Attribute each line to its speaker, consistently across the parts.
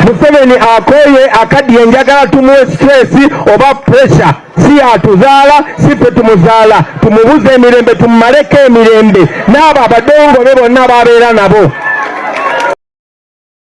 Speaker 1: Museveni akooye akaddiye, njagala tumuwe stress oba pressure. Si atuzaala, si ffe tumuzaala. Tumubuze emirembe, tumumaleko emirembe n'abo abadongo be bonna babeera nabo.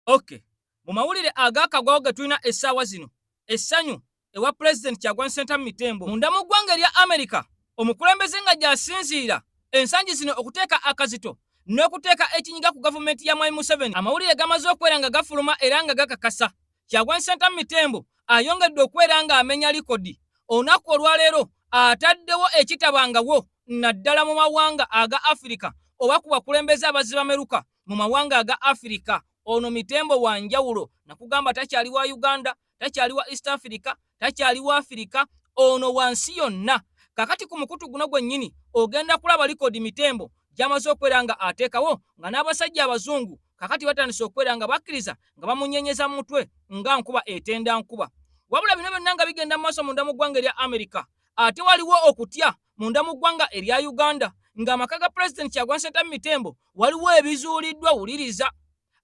Speaker 2: Okay, mu mawulire agakagwawo ge tulina essaawa zino, essanyu ewa Pulezidenti Kyagulanyi Ssentamu Mitembo munda mu ggwanga erya Amerika, omukulembeze nga gy'asinziira ensangi zino okuteeka akazito n'okuteeka ekinyiga ku gavumenti ya Mwami Museveni. Amawulire gamaze okubeera nga gafuluma era nga gakakasa Kyagulanyi Ssentamu Mitembo ayongedde okubeera ng'amenya likodi. Olunaku olwaleero ataddewo ekitabangawo naddala mu mawanga aga Afirika oba ku bakulembeze abazibameruka mu mawanga aga Afirika. Ono Mitembo wa njawulo, nakugamba takyali wa Uganda, takyali wa East Africa, takyali wa Afirika, ono wa nsi yonna. Kakati ku mukutu guno gwennyini ogenda kulaba likodi Mitembo gy'amaze okubeera nga ateekawo, nga n'abasajja abazungu kakati batandise okubeera nga bakkiriza nga bamunyenyeza mu mutwe nga nkuba etenda nkuba. Wabula bino byonna nga bigenda mu maaso munda mu ggwanga erya Amerika, ate waliwo okutya munda mu ggwanga erya Uganda ng'amaka ga Pulezidenti Kyagulanyi Ssentamu Mitembo waliwo ebizuuliddwa. Wuliriza,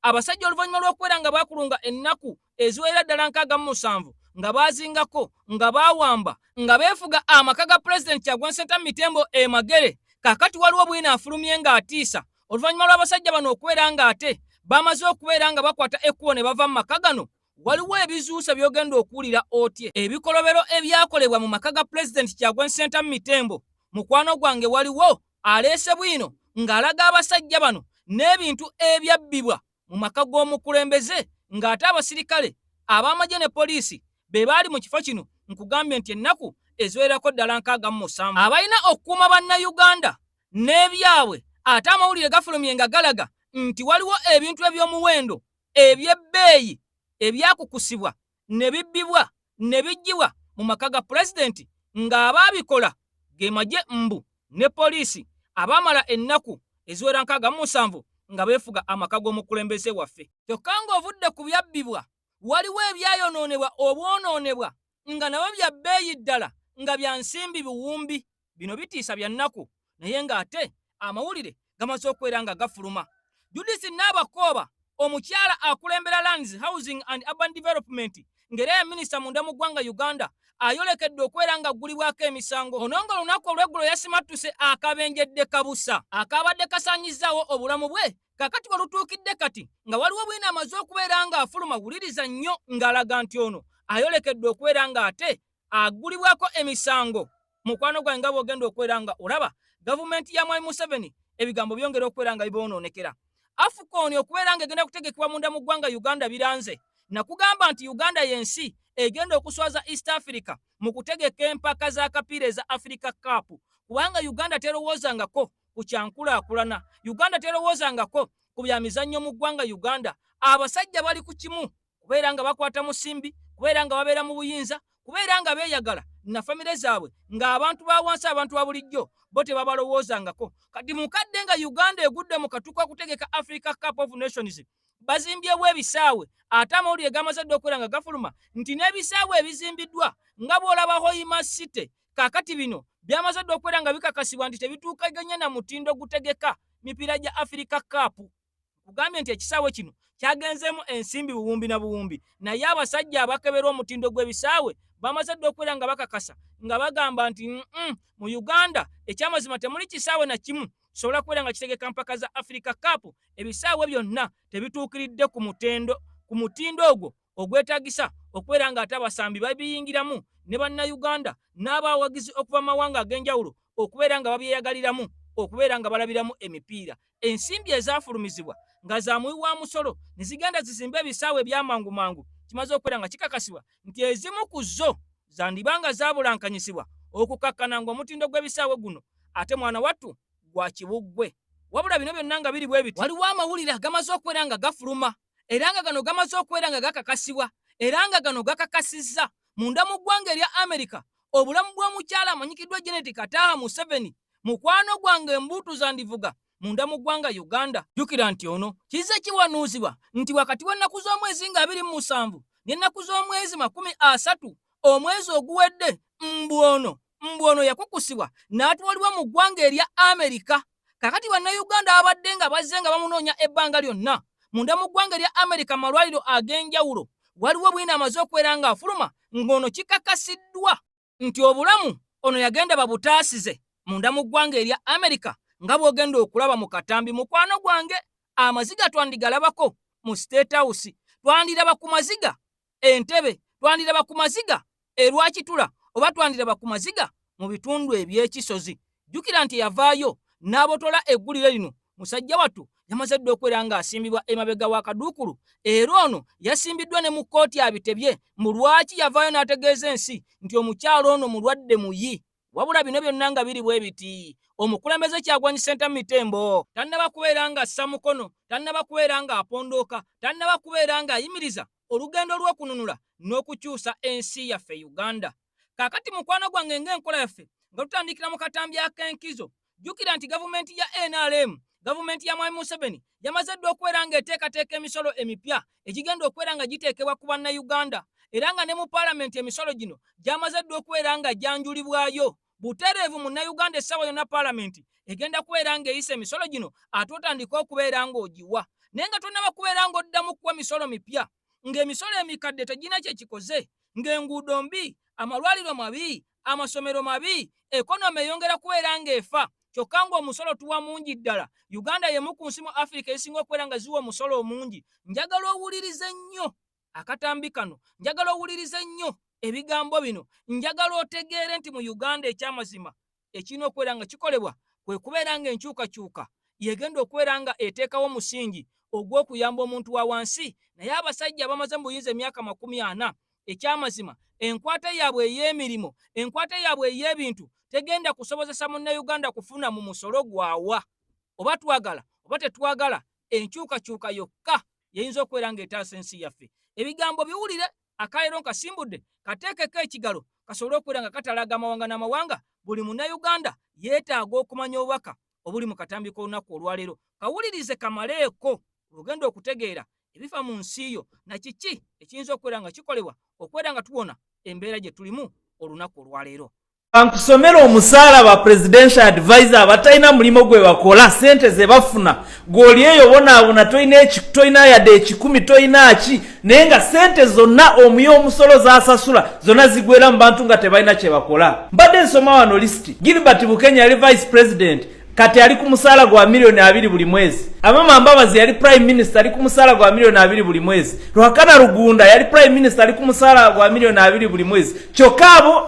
Speaker 2: abasajja oluvannyuma lw'okubeera nga baakulunga ennaku eziwerera ddala 67 nga baazingako, nga baawamba, nga beefuga amaka ga Pulezidenti Kyagulanyi Ssentamu Mitembo e Magere, kaakati waliwo bwino afulumye ng'atiisa oluvannyuma lw'abasajja bano okubeera ng'ate bamaze okubeera nga bakwata ekkubo ne bava mu maka gano. Waliwo ebizuusa by'ogenda okuwulira otye ebikolobero ebyakolebwa mu maka ga Pulezidenti Kyagulanyi Ssentamu Mitembo. Mukwano gwange, waliwo aleese bwino ng'alaga abasajja bano n'ebintu ebyabbibwa mu maka g'omukulembeze, ng'ate abasirikale ab'amagye ne poliisi be baali mu kifo kino. Nkugambye nti ennaku eziwererako ddala 67 abalina okukuuma Bannayuganda n'ebyabwe, ate amawulire gafulumye nga galaga nti waliwo ebintu eby'omuwendo eby'ebbeeyi ebyakukusibwa ne bibbibwa ne biggyibwa mu maka ga Pulezidenti, ng'abaabikola ge magye mbu ne poliisi abaamala ennaku eziwera 67 nga beefuga amaka g'omukulembeze waffe. Kyokka ng'ovudde ku byabbibwa, waliwo ebyayonoonebwa obwonoonebwa nga nabyo bya bbeeyi ddala, nga bya nsimbi buwumbi. Bino bitiisa, bya nnaku, naye ng'ate amawulire gamaze okubeera nga gafuluma. Judith Nabakooba, omukyala akulembera Lands, Housing and Urban Development, ng'era ya minisita munda mu ggwanga Uganda, ayolekedde okubeera nga aggulibwako emisango. Ono nga olunaku olw'eggulo yasimattuse akabenjedde kabusa akaabadde kasaanyizzaawo obulamu bwe. Kakati welutuukidde kati nga waliwo bwino amaze okubeera ng'afuluma, wuliriza nnyo, ng'alaga nti ono ayolekedde okubeera ng'ate aggulibwako emisango. Mukwano gwange, nga bw'ogenda okubeera nga olaba gavumenti ya Mwami Museveni, ebigambo byongera okubeera nga bibonoonekera. AFCON okubeera nga egenda kutegekebwa munda mu ggwanga Uganda biranze. Nakugamba nti Uganda y'ensi egenda okuswaza East Africa mu kutegeka empaka z'akapiira eza Africa Cup, kubanga Uganda terowoozangako ku kyankulaakulana, Uganda terowoozangako ku bya mizannyo mu ggwanga Uganda. Abasajja bali ku kimu, kubeera nga bakwata musimbi, kubeera nga babeera mu buyinza, kubeera nga beeyagala na famire zaabwe, ng'abantu ba wansi, abantu ba bulijjo bo tebabalowoozangako. Kati mukadde nga Uganda egudde mu katuka okutegeka Africa Cup of Nations, bazimbyewo ebisaawe, ate amawulire gamaze dda okubeera nga gafuluma nti n'ebisaawe ebizimbiddwa nga bw'olaba Hoima City, kaakati bino byamaze dda okubeera nga bikakasibwa nti tebituukaganye na mutindo gutegeka mipiira gya Africa Cup. Kugambye nti ekisaawe kino kyagenzeemu ensimbi buwumbi na buwumbi, naye abasajja abakebera omutindo gw'ebisaawe bamaze dda okubeera nga bakakasa nga bagamba nti mu Uganda ekyamazima temuli kisaawe na kimu kisobola kubeera nga kitegeka mpaka za Africa Cup. Ebisaawe byonna tebituukiridde ku mutendo, ku mutindo ogwo ogwetaagisa okubeera ng'ate abasambi babiyingiramu ne Bannayuganda n'abawagizi okuva mu mawanga ag'enjawulo okubeera nga babyeyagaliramu, okubeera nga balabiramu emipiira. Ensimbi ezaafulumizibwa nga za muwi wa musolo ne zigenda zizimbe ebisaawe ebyamangumangu, kimaze okubeera nga kikakasibwa nti ezimu ku zo zandiba nga zaabulankanyisibwa, okukakkana ng'omutindo gw'ebisaawe guno ate mwana wattu gwa kibuggwe. Wabula bino byonna nga biri bwe biti, waliwo amawulire agamaze okubeera nga gafuluma, era nga gano gamaze okubeera nga gakakasibwa, era nga gano gakakasizza munda mu ggwanga erya Amerika. obulamu bw'omukyala amanyikiddwa Janet Kataaha Museveni, mukwano gwange embuutu zandivuga munda mu ggwanga Uganda. Jjukira nti ono kizze kiwanuuzibwa nti wakati w'ennaku z'omwezi nga 27 n'ennaku z'omwezi 30 omwezi oguwedde, mbu ono yakukusibwa n'atwalibwa mu ggwanga erya Amerika. Kakati bannayuganda abadde nga bazze nga bamunoonya ebbanga lyonna munda mu ggwanga erya Amerika mu malwaliro ag'enjawulo, waliwo bwino amaze okubeera ng'afuluma ng'ono kikakasiddwa nti obulamu ono yagenda babutaasize munda mu ggwanga erya Amerika, nga bw'ogenda okulaba mu katambi. Mukwano gwange, amaziga twandigalabako mu State House, twandiraba ku maziga Entebe, twandiraba ku maziga erwakitula, oba twandiraba ku maziga mu bitundu eby'ekisozi. Jjukira nti yavaayo n'abotola eggulire lino, musajja wattu yamaze dda okubeera ng'asimbibwa emabega wa kaduukulu, era ono yasimbiddwa ne mu kkooti abitebye mbu lwaki yavaayo n'ategeeza ensi nti omukyalo ono mulwadde muyi. Wabula bino byonna nga biri bwe biti, omukulembeze Kyagulanyi Ssentamu Mitembo tannaba kubeera ng'assa mukono, tannaba kubeera ng'apondooka, tannaba kubeera ng'ayimiriza olugendo lw'okununula n'okukyusa ensi yaffe Uganda. Kaakati mukwano gwange, ng'enkola yaffe nga tutandikira mu katambi ak'enkizo, jjukira nti gavumenti ya NRM, gavumenti ya Mwami Museveni, yamaze dda okubeera ng'eteekateeka emisolo emipya egigenda okubeera nga giteekebwa ku bannayuganda, era nga ne mu paalamenti emisolo gino gyamaze dda okubeera nga gyanjulibwayo butereevu. Munnayuganda, essaawa yonna paalamenti egenda kubeera ng'eyisa emisolo gino, ate otandika okubeera ng'ogiwa, naye nga tonnaba kubeera ng'oddamu kuwa misolo mipya, ng'emisolo emikadde tegirina kye kikoze, ng'enguudo mbi, amalwaliro mabi, amasomero mabi, economy eyongera kubeera ng'efa, kyokka ng'omusolo tuwa mungi ddala. Uganda y'emu ku nsi mu Afirika ezisinga okubeera nga ziwa omusolo omungi. Njagala owulirize nnyo akatambi kano, njagala owulirize nnyo ebigambo bino, njagala otegeere nti mu Uganda ekyamazima ekirina okubeera nga kikolebwa kwe kubeera nga enkyukakyuka yegenda okubeera nga eteekawo omusingi ogw'okuyamba omuntu wa wansi. Naye abasajja abamaze mu buyinza emyaka 40, ekyamazima enkwata yaabwe ey'emirimu, enkwata yaabwe ey'ebintu tegenda kusobozesa munnayuganda kufuna mu musolo gwawa. Oba twagala oba tetwagala, enkyukakyuka yokka yeyinza okubeera ng'etaasa ensi yaffe. Ebigambo biwulire, akaleero nkasimbudde, kateekeko ekigalo kasobole okubeera nga katalaga amawanga n'amawanga. Buli munnayuganda yeetaaga okumanya obubaka obuli mu katambi k'olunaku olwaleero. Kawulirize kamaleeko, ogenda okutegeera ebifa mu nsi yo na kiki ekiyinza okubeera nga kikolebwa okubeera nga tuwona embeera gye tulimu olunaku olwaleero.
Speaker 3: Nkusomera omusaala ba presidential advisor abatalina mulimu gwe bakola, sente ze bafuna. Gw'oli eyo bonaabona, tolina yadde 100, tolina ki, naye nga sente zonna omuyi omusolo zasasula zonna zigwera mu bantu nga tebalina kye bakola. Mbadde nsoma wano list. Gilbert Bukenya yali vice president, kati ali ku musaala gwa miliyoni 20 buli mwezi. Amama Mbabazi yali prime minister, ali ku musaala gwa miliyoni 20 buli mwezi. Ruhakana Rugunda yali prime minister, ali ku musaala gwa miliyoni 20 buli mwezi. Kyokka abo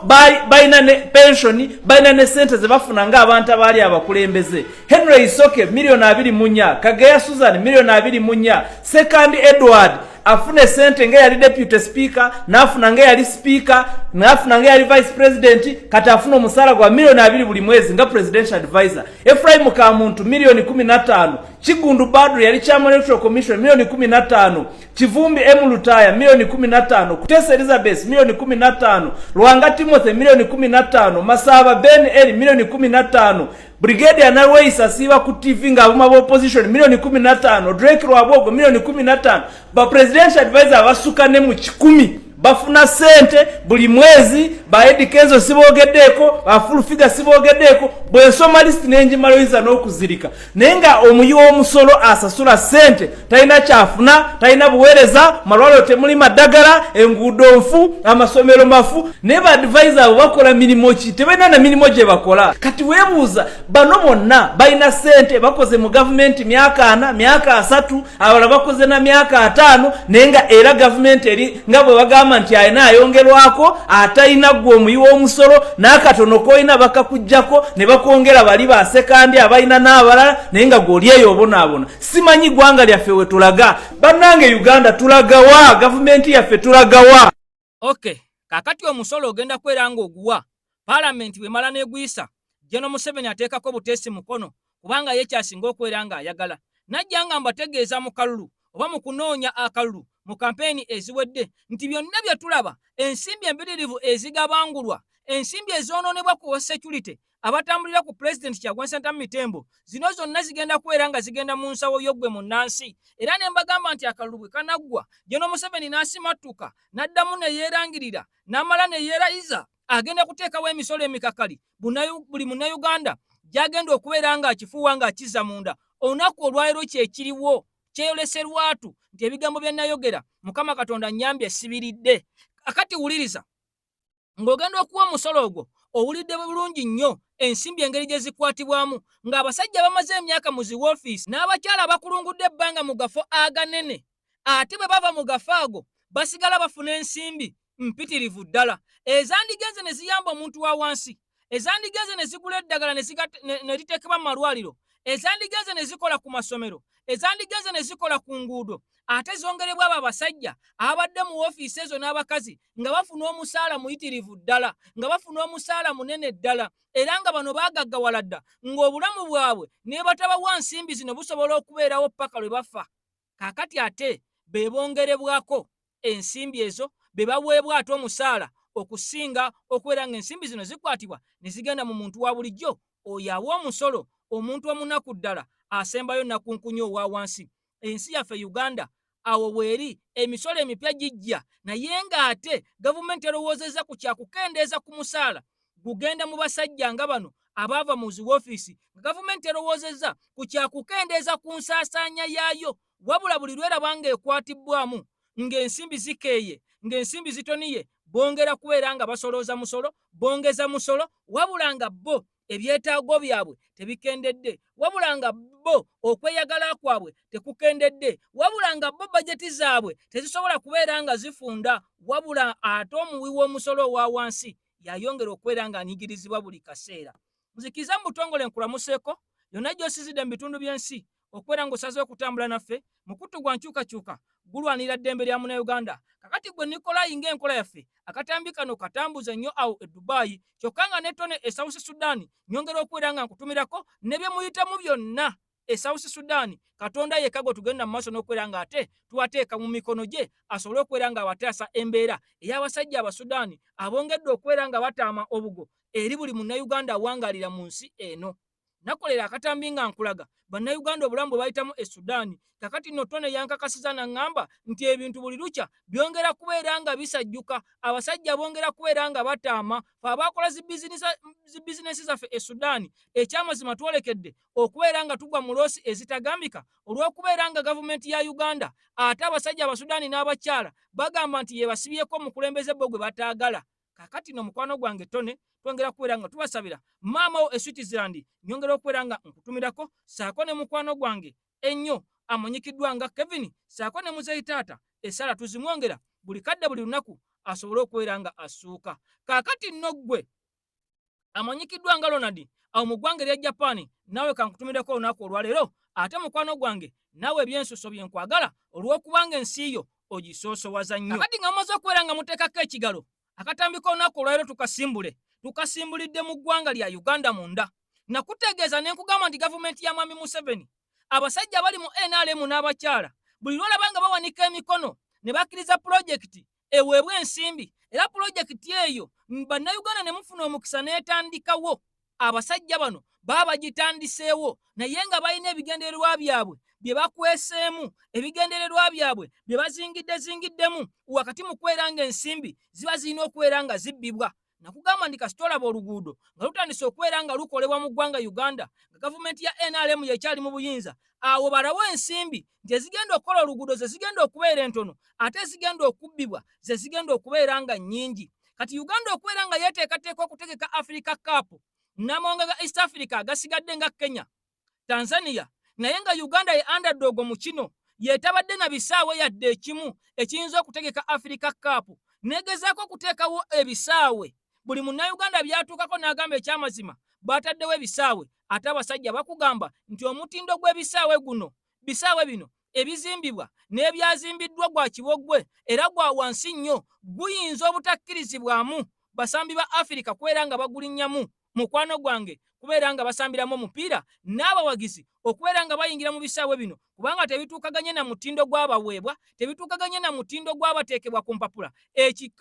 Speaker 3: balina ne pensioni, balina ne sente ze bafuna ng'abantu abaali abakulembeze. Henry Isoke miliyoni 24, Kageya Susan miliyoni 24, Sekandi Edward afuna esente nga yali deputy speaker, n'afuna nga yali speaker, n'afuna nga yali vice president, kati afuna omusaala gwa miliyoni 20 buli mwezi nga presidential advisor. Ephraim Kamuntu miliyoni 15, Kigundu Badru yali chairman electoral commission miliyoni 15, Kivumbi M Lutaya miliyoni 15, Kutesa Elizabeth miliyoni 15, Lwanga Timothy miliyoni 15, Masaba Ben Eri miliyoni 15, Brigadier Nalweyiso asiiba ku TV ng'avuma ba opposition miliyoni 15, Drake Rwabwogo miliyoni 15. Ba presidential advisor abasuka ne mu 100 bafuna sente buli mwezi. Ba Eddy Kenzo siboogeddeeko, ba Full Figure siboogeddeeko. Bwe nsoma list nenjimala oyinza n'okuzirika, naye nga omuyi w'omusolo asasula sente talina kyafuna, talina buweereza. Malwaliro temuli maddagala, enguudo nfu, amasomero mafu, naye ba advisor abo bakola mirimu ki? Tebalina na mirimu gye bakola. Kati weebuuza, bano bonna balina sente, bakoze mu gavumenti myaka 40, myaka 30, abalala bakoze na myaka 50, naye nga era gavumenti eri nga bwe bagamba nti alina ayongerwako, atalina gwe omuyi w'omusolo n'akatono koolina bakakugjako ne bakwongera bali basekandi abalina n'abalala, naye nga gw'oli eyo obonaabona. Simanyi ggwanga lyaffe we tulaga. Bannange, Uganda tulagawa? Gavumenti yaffe tulagawa?
Speaker 2: Okay, kaakati omusolo ogenda kwera ng'oguwa paalamenti, bwemala n'eguyisa, General Museveni ateekako buteesi mukono, kubanga ye kyasinga okubeera ng'ayagala. Najja nga mbategeeza mu kalulu oba mu kunoonya akalulu mu kampeyini eziwedde nti byonna bye tulaba, ensimbi empitirivu ezigabangulwa. Ensimbi ezoonoonebwa ku security abatambulira ku Pulezidenti Kyagulanyi Ssentamu Mitembo, zino zonna zigenda kubeera nga zigenda mu nsawo yo ggwe munnansi. Era ne mbagamba nti akalulu bwe kanaggwa, General Museveni n'asimattuka n'addamu ne yeerangirira n'amala ne yeerayiza, agenda kuteekawo emisolo emikakali buli Munnayuganda gy'agenda okubeera ng'akifuuwa ng'akizza munda. Olunaku olwaleero kye kiriwo kyeyolese lwatu nti ebigambo bye nayogera, Mukama Katonda nnyambye sibiridde. Akati wuliriza, ng'ogenda okuwa omusolo ogwo owulidde bulungi nnyo ensimbi engeri gye zikwatibwamu, ng'abasajja bamaze emyaka mu zi woofiisi n'abakyala abakulungudde ebbanga mu gafo aganene, ate bwe bava mu gafo ago basigala bafuna ensimbi mpitirivu ddala ezandigenze ne ziyamba omuntu wa wansi, ezandigenze ne zigula eddagala ne liteekebwa mu malwaliro, ezandigenze ne zikola ku masomero, ezandigenze ne zikola ku nguudo, ate zongerebwa abo abasajja ababadde mu woofiisi ezo n'abakazi nga bafuna omusaala muyitirivu ddala, nga bafuna omusaala munene ddala, era nga bano baagaggawala dda, ng'obulamu bwabwe ne batabawa nsimbi zino busobola okubeerawo ppaka lwe bafa. Kaakati ate be bongerebwako ensimbi ezo, be baweebwa ate omusaala okusinga okubeera ng'ensimbi zino zikwatibwa ne zigenda mu muntu wa bulijjo oyo awa omusolo, omuntu omunaku ddala asembayo nakunkunya owa wansi. Ensi yaffe Uganda awo weeri, emisolo emipya gijja, naye ng'ate gavumenti erowoozezza ku kyakukendeeza ku musaala gugenda mu basajja nga bano abaava mu zi woofiisi, nga gavumenti erowoozezza ku kyakukendeeza ku nsaasaanya yaayo. Wabula buli lweraba ng'ekwatibbwamu, ng'ensimbi zikeeye, ng'ensimbi zitoniye, bongera kubeera nga basolooza musolo, bongeza musolo, wabula nga bo ebyetaago byabwe tebikendedde, wabula nga bo okweyagala kwabwe tekukendedde, wabula nga bo bajeti zaabwe tezisobola kubeera nga zifunda, wabula ate omuwi w'omusolo owa wansi yayongera okubeera ng'anyigirizibwa buli kaseera. Nzikiriza mu butongole nkulamuseeko yonna gy'osizidde mu bitundu by'ensi okubeera ng'osazeewo okutambula naffe. Mukutu gwa nkyukakyuka gulwanirira ddembe lya Munnayuganda. Kakati gwe Nikolayi, ng'enkola yaffe, akatambi kano katambuze nnyo awo e Dubai, kyokka nga ne Tone e South Sudan nyongera okubeera nga nkutumirako ne bye muyitamu byonna e South Sudan. Katonda yekka gwe tugenda mu maaso n'okubeera ng'ate tubateeka mu mikono gye asobole okubeera ng'abataasa embeera ey'abasajja Abasudaani abongedde okubeera nga bataama obugo eri buli Munnayuganda awangaalira mu nsi eno. Nakolera akatambi nga nkulaga Bannayuganda obulamu bwe bayitamu e Sudan. Kakati nno Tone yankakasiza n'aŋŋamba nti ebintu buli lukya byongera kubeera nga bisajjuka, abasajja bongera kubeera nga bataama. Fe abakola zi bizinensi zaffe e Sudan, ekyamazima twolekedde okubeera nga tugwa mu loosi ezitagambika olw'okubeera nga gavumenti ya Uganda ate abasajja Abasudaani n'abakyala bagamba nti yebasibyeko omukulembeze bo gwe bataagala. Kakati no mukwano gwange Tone, twongera kubeera nga tubasabira. Maama wo e Switzerland nyongera okubeera nga nkutumirako, saako ne mukwano gwange ennyo amanyikiddwa nga Kevin, saako ne muzeeyi taata, essala tuzimwongera buli kadde buli lunaku asobole okubeera nga assuuka. Kaakati nno ggwe amanyikiddwa nga Ronald awo mu ggwanga erya Japan, naawe kankutumireko olunaku olwaleero. Ate mukwano gwange naawe ebyensuso bye nkwagala olw'okubanga ensi yo ogisoosowaza nnyo. Kakati nga mumaze okubeera nga muteekako ekigalo, akatambi k'olunaku olwaleero tukasimbule, tukasimbulidde mu ggwanga lya Uganda munda. Nakutegeeza ne nkugamba nti gavumenti ya Mwami Museveni, abasajja abali mu NRM n'abakyala, buli lwolaba nga bawanika emikono ne bakkiriza pulojekiti eweebwa ensimbi, era pulojekiti eyo Bannayuganda ne mufuna omukisa n'etandikawo, abasajja bano baba bagitandiseewo naye nga balina ebigendererwa byabwe bye bakweseemu, ebigendererwa byabwe bye bazingidde zingiddemu wakati mu kubeera ng'ensimbi ziba zirina okubeera nga zibbibwa. Nakugamba nti kasita olaba oluguudo nga lutandise okubeera nga lukolebwa mu ggwanga Uganda nga gavumenti ya NRM yekyali mu buyinza, awo balawo ensimbi nti ezigenda okukola oluguudo ze zigenda okubeera entono, ate ezigenda okubbibwa ze zigenda okubeera nga nnyingi. Kati Uganda okubeera nga yeeteekateeka okutegeka Africa Cup n'amawanga ga East Africa agasigadde nga Kenya, Tanzania, naye nga Uganda ye underdog mu kino, yetabadde na bisaawe yadde ekimu ekiyinza okutegeka Africa Cup, negezaako okuteekawo ebisaawe buli Munnayuganda byatuukako n'agamba ekyamazima bataddewo ebisaawe, ate abasajja bakugamba nti omutindo gw'ebisaawe guno, bisaawe bino ebizimbibwa n'ebyazimbiddwa gwa kiboggwe era gwa wansi nnyo, guyinza obutakkirizibwamu basambi ba Afirika kubeera nga bagulinnyamu. Mukwano gwange, kubeera nga basambiramu omupiira n'abawagizi okubeera nga bayingira mu bisaawe bino, kubanga tebituukaganye na mutindo gw'abaweebwa, tebituukaganye na mutindo gw'abateekebwa ku mpapula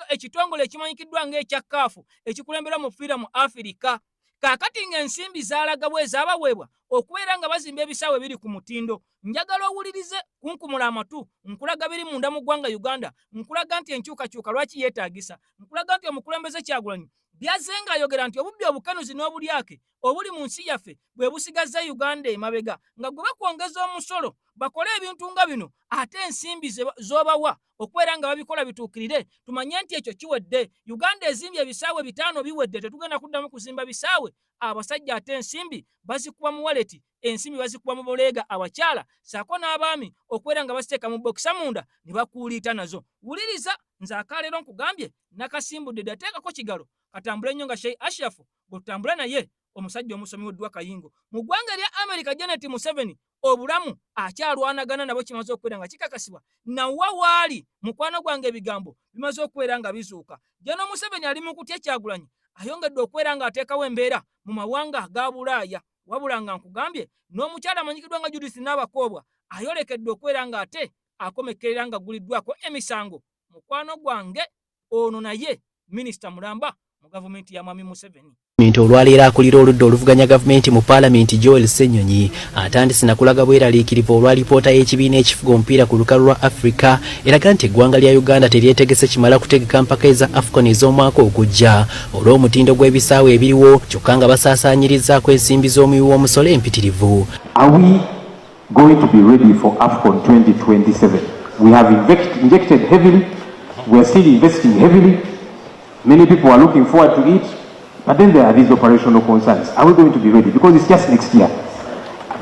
Speaker 2: ekitongole ekimanyikiddwa ng'ekya CAF ekikulembera omupiira mu Afirika. Kaakati ng'ensimbi zaalagabwa ezaabaweebwa okubeera nga bazimba ebisaawe biri ku mutindo. Njagala owulirize, kunkumula amatu, nkulaga biri munda mu ggwanga Uganda, nkulaga nti enkyukakyuka lwaki yeetaagisa, nkulaga nti omukulembeze Kyagulanyi byazze ng'ayogera nti obubbi, obukanuzi n'obulyake obuli mu nsi yaffe bwe busigazza Uganda emabega, nga gwe bakwongeza omusolo bakole ebintu nga bino, ate ensimbi z'obawa okubeera nga babikola bituukirire. Tumanye nti ekyo kiwedde. Uganda ezimbye ebisaawe 5, biwedde, tetugenda kuddamu kuzimba bisaawe. Abasajja ate ensimbi bazikuba mu wallet, ensimbi bazikuba mu buleega, abakyala saako n'abaami okubeera nga baziteeka mu bokisa munda ne bakuuliita nazo. Wuliriza, nze akaleero nkugambye nakasimbudde dda, teekako kigalo katambule nnyo nga Sheikh Ashraf gwe naye omusajja omusomi w'eddwa Kayingo mu ggwanga erya America. Janet Museveni obulamu akyalwanagana nabo, kimaze okubeera nga kikakasibwa nawa waali. Mukwano gwange, ebigambo bimaze okubeera nga bizuuka. Jano Museveni ali mu kutya Kyagulanyi ayongedde okubeera ng'ateekawo embeera mu mawanga aga Bulaaya. Wabula nga nkugambye n'omukyala amanyikiddwa nga Judith N'abakoobwa ayolekedde okubeera ng'ate akomekkerera nga guliddwako emisango. Mukwano gwange, ono naye minisita mulamba mu gavumenti ya Mwami Museveni.
Speaker 4: Nti olwaleero akulira oludda oluvuganya gavumenti mu paalamenti, Joel Ssenyonyi, atandise nakulaga bweraliikirivu olwa lipoota y'ekibiina ekifuga omupiira ku lukalu lwa Africa eraga nti eggwanga lya Uganda teryetegese kimala kutegeka mpaka eza AFCON ez'omwaka ogujja olw'omutindo gw'ebisaawe ebiriwo, kyokka nga basaasaanyirizaako ensimbi z'omuwi w'omusolo empitirivu.
Speaker 5: Are we going to be ready for AFCON 2027? We have injected heavily. We are still investing heavily. Many people are looking forward to it. But then there are these operational concerns. Are we going to be ready? Because it's just next year.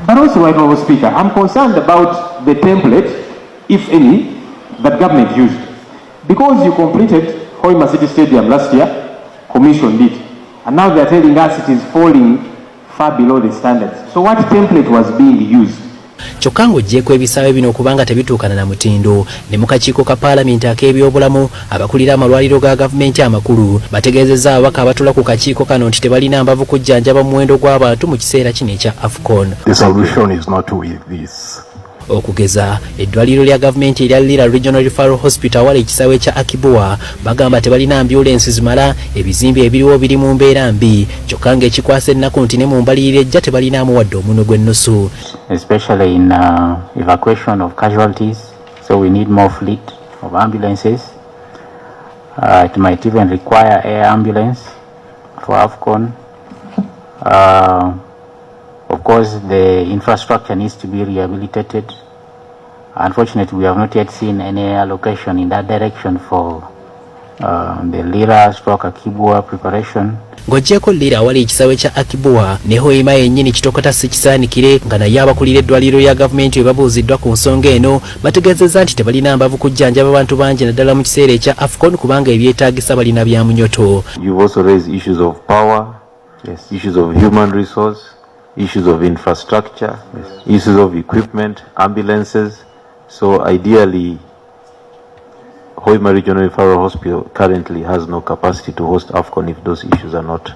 Speaker 5: But also, Right Honourable Speaker, I'm concerned about the template, if any, that government used. Because you completed Hoima City Stadium last year, commissioned it, and now they are telling us it is falling far below the standards. So what template was being used?
Speaker 4: Kyokka ng'oggyeeko ebisaawe bino okubanga tebituukana na mutindo, ne mu kakiiko ka paalamenti ak'ebyobulamu, abakulira amalwaliro ga gavumenti amakulu bategeezezza ababaka abatula ku kakiiko kano nti tebalina mbavu kujjanjaba muwendo gw'abantu mu kiseera kino ekya AFCON.
Speaker 6: The solution is not with this.
Speaker 4: Okugeza eddwaliro lya gavumenti erya Lira Regional Referral Hospital awali ekisaawe kya Akii-Bua, bagamba tebalina ambulensi zimala, ebizimbe ebiriwo biri mu mbeera mbi, kyokka ng'ekikwasa ennaku nti ne mu mbalirira ejja tebalinaamu wadde omunwe gw'ennusu.
Speaker 7: Especially in evacuation of casualties. So we need more fleet of ambulances. It might even require air ambulance for AFCON. Of course, the infrastructure needs to be rehabilitated. Unfortunately, we have not yet seen any allocation in that direction for the Lira/Akii-Bua preparation.
Speaker 4: Ng'oggyeko Lira awali ekisaawe kya Akii-Bua, ne Hoima yennyini kitokota si kisaanikire, nga naye abakulira eddwaliro lya gavumenti bwe babuuziddwa ku nsonga eno bategeezezza nti tebalina mbavu kujjanjaba bantu bangi naddala mu kiseera ekya AFCON, kubanga ebyetaagisa balina bya munyoto.
Speaker 8: You've also raised issues of power, issues of human resource, issues of infrastructure, issues of equipment, ambulances. So ideally, Hoima Regional Referral Hospital currently has no capacity to host AFCON if those issues are not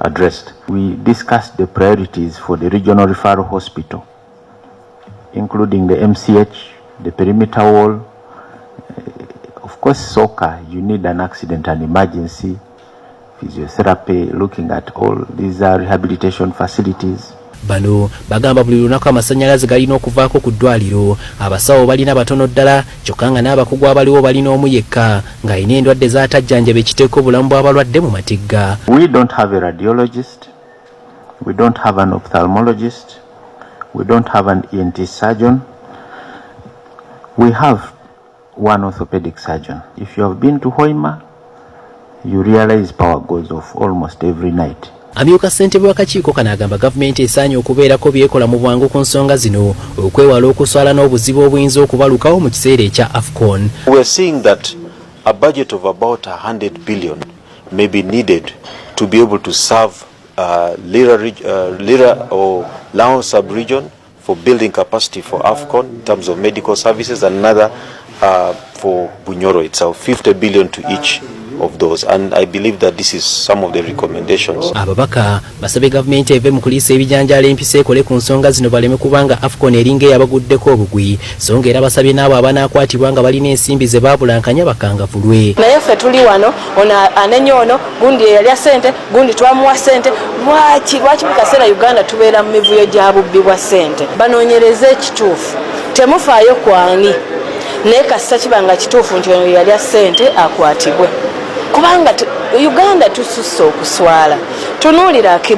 Speaker 8: addressed.
Speaker 7: We discussed the priorities for the regional referral hospital, including the MCH, the perimeter wall. Of course, soccer, you need an accident and emergency, physiotherapy, looking at all these rehabilitation facilities.
Speaker 4: Bano bagamba buli lunaku amasannyalaze galina okuvaako ku ddwaliro, abasawo balina batono ddala, kyokka nga n'abakugu abaliwo balina omu yekka ng'alina endwadde z'atajjanjaba, ekiteeka obulamu bw'abalwadde mu matigga.
Speaker 7: We don't have a radiologist, we don't have an ophthalmologist, we don't have an ENT surgeon. We have one orthopedic surgeon. If you have been to Hoima, you realize power goes off almost every night.
Speaker 4: Amyuka ssentebe w'akakiiko kano agamba gavumenti esaanye okubeerako byekola mu bwangu ku nsonga zino okwewala okuswala n'obuzibu obuyinza okubalukawo mu kiseera ekya AFCON.
Speaker 8: We are seeing that a budget of about 100 billion may be needed to be able to serve Lira or Lango sub-region for building capacity for AFCON in terms of medical services, and another for Bunyoro itself, 50 billion to each. of those. And I believe that this is some of the recommendations.
Speaker 4: Ababaka basabye gavumenti eve mu kuliisa ebijanjaalo empisa ekole ku nsonga zino baleme kubanga AFCON eringa eyabaguddeko obugwi, so nga era basabye n'abo abanaakwatibwa nga balina ensimbi ze baabulankanya bakangavulwe.
Speaker 9: Naye ffe tuli wano, ono anenya ono, gundi eyalya ssente, gundi twamuwa ssente. Lwaki lwaki buli kaseera Uganda tubeera mu mivuyo gya bubbi bwa ssente? Banoonyereze ekituufu, temufaayo kwani, naye kasita kiba nga kituufu nti ono yalya ssente akwatibwe, kubanga Uganda tususse okuswala. Tunuulira Akii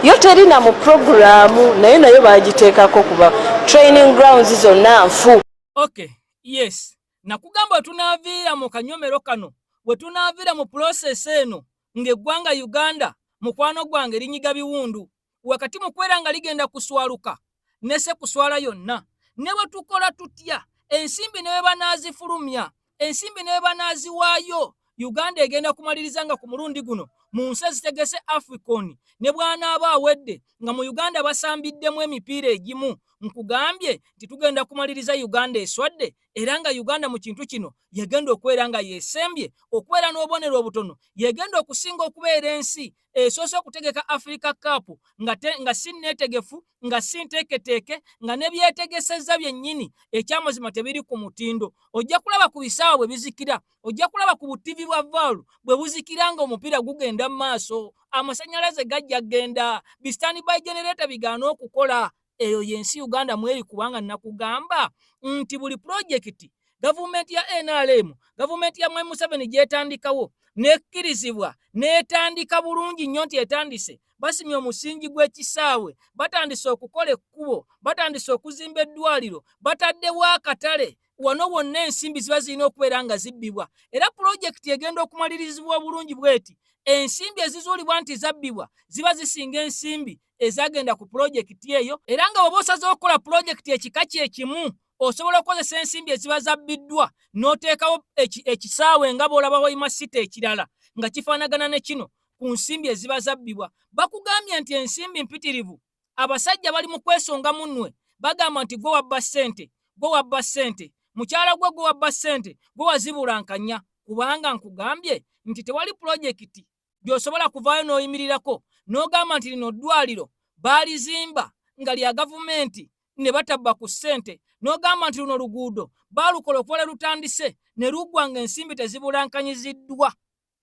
Speaker 9: yo terina mu puroguraamu, naye nayo bagiteekako kuba training grounds zonna nfu.
Speaker 2: Okay, yes, nakugamba we tunaaviira mu kanyomero kano, we tunaaviira mu process eno ng'eggwanga Uganda, mukwano gwange, linyiga biwundu wakati mu kwera nga ligenda kuswaluka nese kuswala yonna. Ne bwe tukola tutya, ensimbi ne bwe banaazifulumya, ensimbi ne bwe banaaziwaayo, Uganda egenda kumaliriza nga ku mulundi guno mu nsi ezitegese AFCON, ne bw'anaaba awedde nga mu Uganda basambiddemu emipiira egimu, nkugambye nti tugenda kumaliriza Uganda eswadde, era nga Uganda mu kintu kino yegenda okubeera nga yesembye okubeera n'obubonero obutono, yegenda okusinga okubeera ensi esoose okutegeka Africa Cup nga si neetegefu, nga si nteeketeeke, nga ne byetegesezza byennyini ekyamazima tebiri ku mutindo. Ojja kulaba ku bisaawa bwe bizikira, ojja kulaba ku butivi bwa VAR bwe buzikira nga omupiira gugenda mu maaso, amasannyalaze gajja genda, bi standby generator bigaana okukola. Eyo yensi Uganda mweri, kubanga nakugamba nti buli pulojekiti gavumenti ya NRM, gavumenti ya Mwami Museveni gyetandikawo nekkirizibwa n'etandika bulungi nnyo nti etandise, basimye omusingi gw'ekisaawe, batandise okukola ekkubo, batandise okuzimba eddwaliro, bataddewo akatale, wano wonna ensimbi ziba zirina okubeera nga zibbibwa. Era pulojekiti egenda okumalirizibwa obulungi bweti, ensimbi ezizuulibwa nti zabbibwa ziba zisinga ensimbi ezagenda ku pulojekiti eyo. Era nga bw'oba osazeewo okukola pulojekiti ekika kye kimu, osobola okukozesa ensimbi eziba zabbiddwa n'oteekawo ekisaawe nga bw'olaba Hoima City ekirala nga kifaanagana ne kino ku nsimbi eziba zabbibwa. Bakugambye nti ensimbi mpitirivu, abasajja bali mu kwesonga munnwe, bagamba nti gwe wabba ssente, gwe wabba ssente, mukyala gwe, gwe wabba ssente, gwe wazibulankanya. Kubanga nkugambye nti tewali pulojekiti gy'osobola kuvaayo n'oyimirirako n'ogamba nti lino ddwaliro baalizimba nga lya gavumenti ne batabba ku ssente, n'ogamba nti luno luguudo baalukola okuva lwe lutandise ne luggwa ng'ensimbi tezibulankanyiziddwa.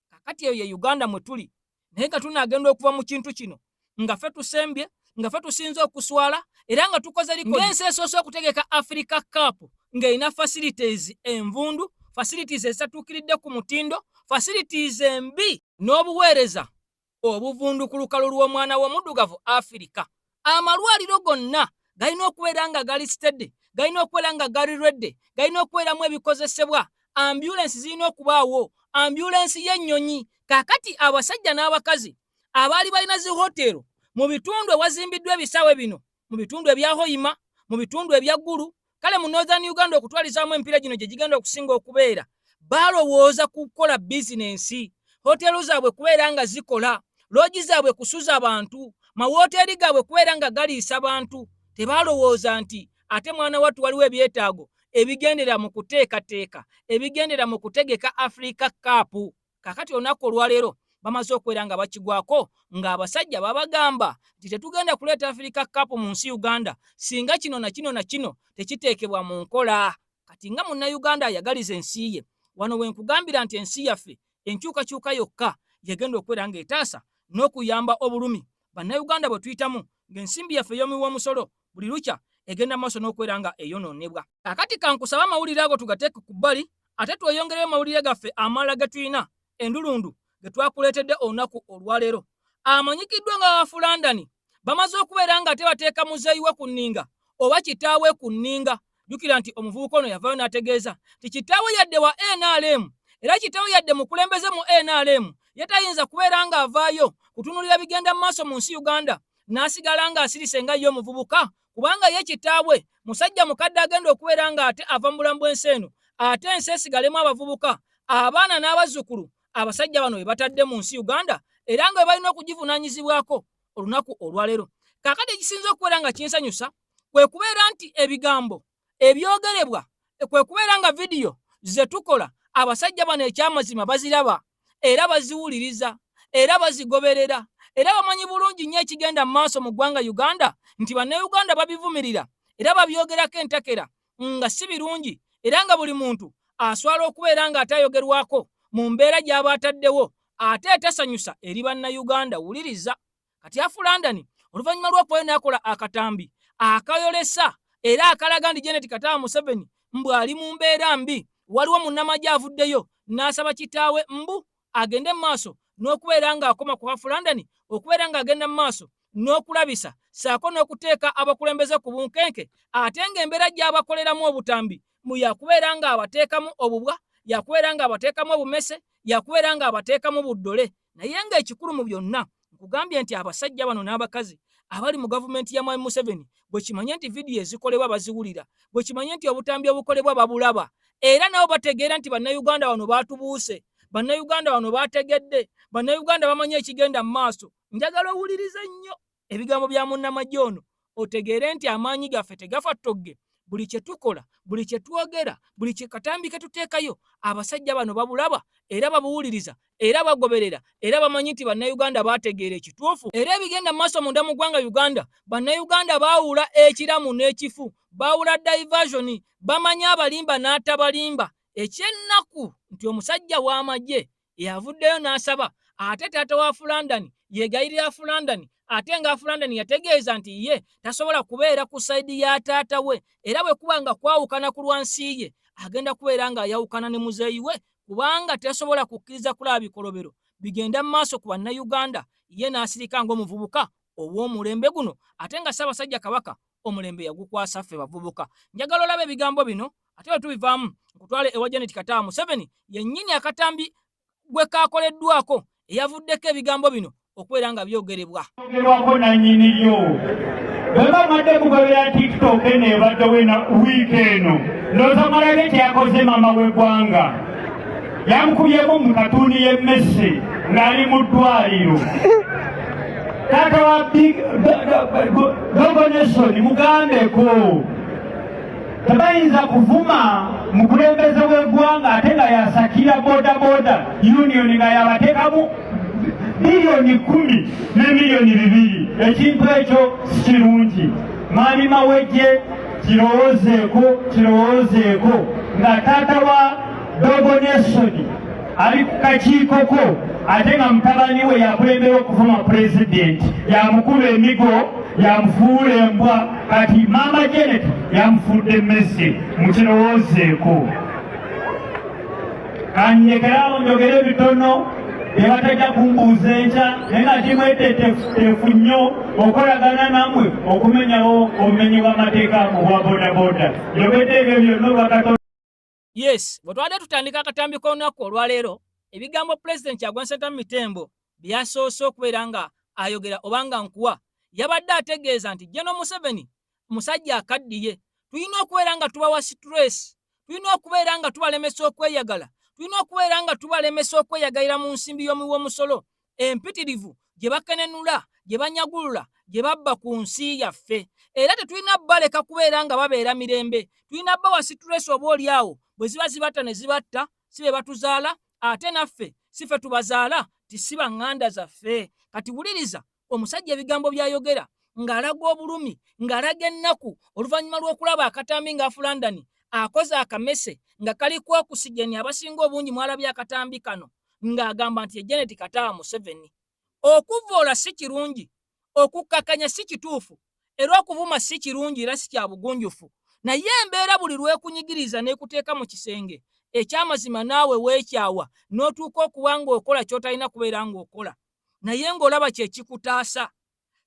Speaker 2: Kakati eyo ye Uganda mwe tuli, naye nga tunaagenda okuva mu kintu kino nga ffe tusembye, nga ffe tusinze okuswala, era nga tukoze ng'ensi esoose okutegeka Africa Cup ng'erina facilities envundu, facilities ezitatuukiridde ku mutindo, facilities embi n'obuweereza obuvundu ku lukalu lw'omwana w'omuddugavu Afirika. Amalwaliro gonna galina okubeera nga gali steady, galina okubeera nga gali ready, galina okubeeramu ebikozesebwa, ambulensi zirina okubaawo, ambulensi y'ennyonyi. Kaakati abasajja n'abakazi abaali balina zi hotero mu bitundu ewazimbiddwa ebisaawe bino, mu bitundu ebya Hoima, mu bitundu ebya Gulu, kale mu Northern Uganda okutwalizaamu emipiira gino gye gigenda okusinga okubeera, balowooza kukola bizinensi, hotero zaabwe kubeera nga zikola, loogi zaabwe kusuza bantu, mawoteeri gaabwe kubeera nga galiisa bantu. Tebalowooza nti ate mwana wattu waliwo ebyetaago ebigendera mu kuteekateeka, ebigendera mu kutegeka Africa Cup. Kakati olunaku olwaleero bamaze okubeera nga bakigwako, ng'abasajja babagamba nti tetugenda kuleeta Africa Cup mu nsi Uganda singa kino na kino na kino tekiteekebwa mu nkola. Kati nga Munnayuganda ayagaliza ensi ye, wano we nkugambira nti ensi yaffe enkyukakyuka yokka yegenda okubeera ng'etaasa n'okuyamba obulumi Bannayuganda bwe tuyitamu, ng'ensimbi yaffe ey'omuwi w'omusolo buli lukya egenda maaso n'okubeera nga eyonoonebwa. Kakati kankusaba amawulire ago tugateeke ku bbali, ate tweyongereyo amawulire gaffe amalala ge tulina endulundu ge twakuleetedde olunaku olwaleero. Amanyikiddwa nga Wafu London bamaze okubeera nga ate bateeka muzeeyi we ku nninga oba kitaawe ku nninga. Jjukira nti omuvubuka ono yavaayo n'ategeeza nti kitaawe yadde wa NRM, era kitaawe yadde mukulembeze mu NRM, ye tayinza kubeera ng'avaayo kutunuulira bigenda mu maaso mu nsi Uganda n'asigala ng'asirise nga ye omuvubuka, kubanga ye kitaabwe musajja mukadde agenda okubeera ng'ate ava mu bulamu bw'ensi eno, ate ensi esigalemu abavubuka, abaana n'abazzukulu abasajja bano be batadde mu nsi Uganda, era nga bwe balina okugivunaanyizibwako olunaku olwaleero. Kaakati ekisinza okubeera nga kinsanyusa kwe kubeera nti ebigambo ebyogerebwa, kwe kubeera nga vidiyo ze tukola abasajja bano ekyamazima baziraba. era baziwuliriza era bazigoberera era bamanyi bulungi nnyo ekigenda mu maaso mu ggwanga Uganda nti bannayuganda babivumirira era babyogerako entakera nga si birungi era nga buli muntu aswala okubeera ng'ate ayogerwako mu mbeera gy'aba ataddewo ate etasanyusa eri bannayuganda. Wuliriza kati afu London oluvannyuma lw'okubayo n'akola akatambi akayolesa era akalaga nti Janet Kataaha Museveni mbu ali mu mbeera mbi, waliwo munnamagye avuddeyo n'asaba kitaawe mbu agende mu maaso n'okubeera ng'akoma ku Half London okubeera ng'agenda mu maaso n'okulabisa ssaako n'okuteeka abakulembeze ku bunkenke ate ng'embeera gy'abakoleramu obutambi mbu yakubeera ng'abateekamu obubwa, yakubeera ng'abateekamu obumese, yakubeera ng'abateekamu buddole. Naye ng'ekikulu mu byonna nkugambye nti abasajja bano n'abakazi abali mu gavumenti ya Mwami Museveni bwe kimanye nti vidiyo ezikolebwa baziwulira, bwe kimanye nti obutambi obukolebwa babulaba, era nabo bategeera nti Bannayuganda bano baatubuuse, Bannayuganda bano baategedde, Bannayuganda bamanyi ekigenda mu maaso. Njagala owulirize nnyo ebigambo bya munnamagye ono otegeere nti amaanyi gaffe tegafa ttogge. Buli kye tukola, buli kye twogera, buli kye katambi ke tuteekayo, abasajja bano babulaba era babuwuliriza era bagoberera era bamanyi nti Bannayuganda baategeera ekituufu era ebigenda mu maaso munda mu ggwanga Uganda. Bannayuganda baawula ekiramu n'ekifu, baawula diversion, bamanyi abalimba n'atabalimba. Eky'ennaku nti omusajja w'amagye yavuddeyo n'asaba ate taata wa Fulandani yeegayirira Fulandani ate nga Fulandani yategeeza nti ye tasobola kubeera ku sayidi ya taata we era bwe kuba nga kwawukana ku lwa nsi ye agenda kubeera ng'ayawukana ne muzeeyi we kubanga tasobola kukkiriza kulaba bikolobero bigenda mu maaso ku Bannayuganda ye n'asirika ng'omuvubuka ow'omulembe guno ate nga Ssaabasajja Kabaka omulembe yagukwasa ffe bavubuka. Njagala olaba ebigambo bino ate bwe tubivaamu nkutwale ewa Janet Kataaha Museveni yennyini akatambi gwe kaakoleddwako eyavuddeko ebigambo bino okubeera nga byogerebwa.
Speaker 10: Ogerwako nannyini lyo. Bweba mwadde kugobera TikTok eno ebaddewo ena wiiki eno, ndowooza mwalabye kye yakoze maama w'eggwanga. Yamukubyemu mu katuuni y'emmese ng'ali mu ddwaliro. Taata wa Big Dogo Nelson mugambeko tebayinza kuvuma mukulembeze w'eggwanga ate nga yasakira bodaboda union nga yabateekamu biliyoni 10 ne miliyoni 2. Ekintu ekyo si kirungi. Mwami Mawejje, kirowoozeeko, kirowoozeeko nga taata wa Dogo Nelson ali ku kakiiko ko ate nga mutabani we yakulembera okuvuma pulezidenti, yamukuba emigo, yamufuula embwa. Kati maama Janet yamufudde mmese. Mukirowoozeeko. Kanyekerawo njogere bitono bye batajja kumbuuza enkya, naye nga kimweteeteefu nnyo okolagana nammwe okumenyawo obumenyi bw'amateeka mu bwa bodaboda. Njogedde ebyo byonna olwa Katonda.
Speaker 2: Yes, bwe twabadde tutandika akatambi k'olunaku olwaleero, ebigambo Pulezidenti Kyagulanyi Ssentamu Mitembo bye yasoose okubeera nga ayogera oba nga nkuwa, yabadde ategeeza nti General Museveni musajja akaddiye, tulina okubeera nga tubawa stress, tulina okubeera nga tubalemesa okweyagala, tulina okubeera nga tubalemesa okweyagalira mu nsimbi y'omuwi w'omusolo empitirivu gye bakenenula, gye banyagulula, gye babba ku nsi yaffe. Era tetulina baleka kubeera nga babeera mirembe, tulina bawa stress oba oli awo bwe ziba zibatta ne zibatta, si be batuzaala ate naffe si ffe tubazaala, ti si baŋŋanda zaffe. Kati wuliriza omusajja ebigambo by'ayogera ng'alaga obulumi, ng'alaga ennaku oluvannyuma lw'okulaba akatambi nga Afu London akoze akamese nga kaliko okusigeni. Abasinga obungi mwalabye akatambi kano ng'agamba nti ye Janet Kataaha Museveni. Okuvvoola si kirungi, okukkakanya si kituufu, era okuvuma si kirungi era si kya bugunjufu, naye embeera buli lw'ekunyigiriza n'ekuteeka mu kisenge eky'amazima naawe weekyawa n'otuuka okuba ng'okola ky'otalina kubeera ng'okola naye ng'olaba kye kikutaasa.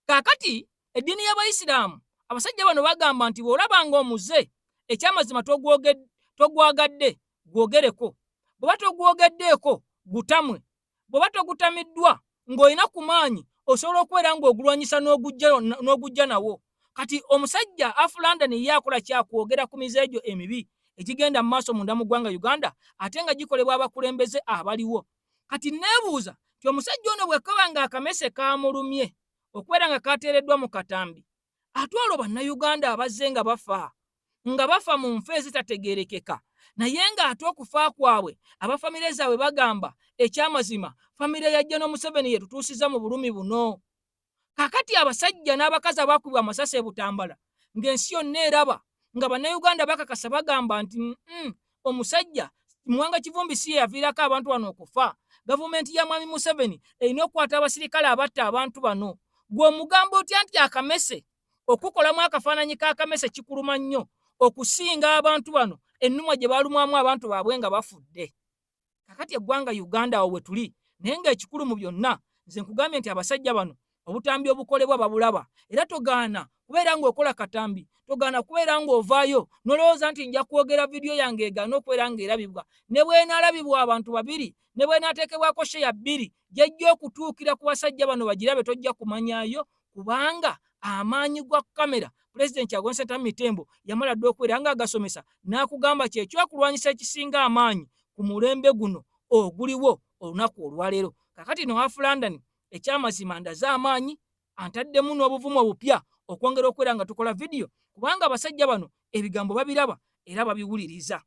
Speaker 2: Kaakati eddiini y'Abayisiraamu abasajja bano bagamba nti bw'olaba ng'omuze eky'amazima togwagadde gwogereko, bw'oba togwogeddeeko gutamwe, bw'oba togutamiddwa ng'olina ku maanyi osobola okubeera ng'ogulwanyisa n'ogujja nawo. Kati omusajja Afu London ye akola kyakwogera ku mize egyo emibi egigenda mu maaso munda mu ggwanga Uganda ate nga gikolebwa abakulembeze abaliwo. Kati neebuuza nti omusajja ono bwe kaba ng'akamese kaamulumye okubeera nga kateereddwa mu katambi, ate olwo Bannayuganda abazze nga bafa mu nfa ezitategeerekeka. Naye ng'ate okufa kwabwe abafamire zaabwe bagamba ekyamazima famire ya General Museveni yetutuusiza mu bulumi buno. Kakati abasajja n'abakazi abaakubibwa amasasi e Butambala ng'ensi yonna eraba nga Bannayuganda bakakasa bagamba nti omusajja Muwanga Kivumbi si ye yaviirako abantu bano okufa. Gavumenti ya Mwami Museveni erina okukwata abasirikale abatta abantu bano. Gwe omugamba otya nti akamese okukolamu akafaananyi k'akamese kikuluma nnyo okusinga abantu bano ennumwa gye balumwamu abantu baabwe nga bafudde. Kakati eggwanga Uganda awo we tuli, naye ng'ekikulu mu byonna nze nkugambye nti abasajja bano obutambi obukolebwa babulaba, era togaana kubeera ng'okola katambi, togaana kubeera ng'ovaayo n'olowooza nti nja kwogera vidiyo yange egaana okubeera ng'erabibwa. Ne bw'enaalabibwa abantu babiri, ne bw'enaateekebwako sheya bbiri, gy'ejja okutuukira ku basajja bano bagirabe tojja kumanyaayo, kubanga amaanyi gwa kamera Pulezidenti Kyagulanyi Ssentamu Mitembo yamala dda okubeera ng'agasomesa n'akugamba kye kyokulwanyisa ekisinga amaanyi ku mulembe guno oguliwo olunaku olwaleero. Kakati no Half London ekyamazima ndaze amaanyi, antaddemu n'obuvumu obupya okwongera okubeera nga tukola vidiyo, kubanga abasajja bano ebigambo babiraba era babiwuliriza.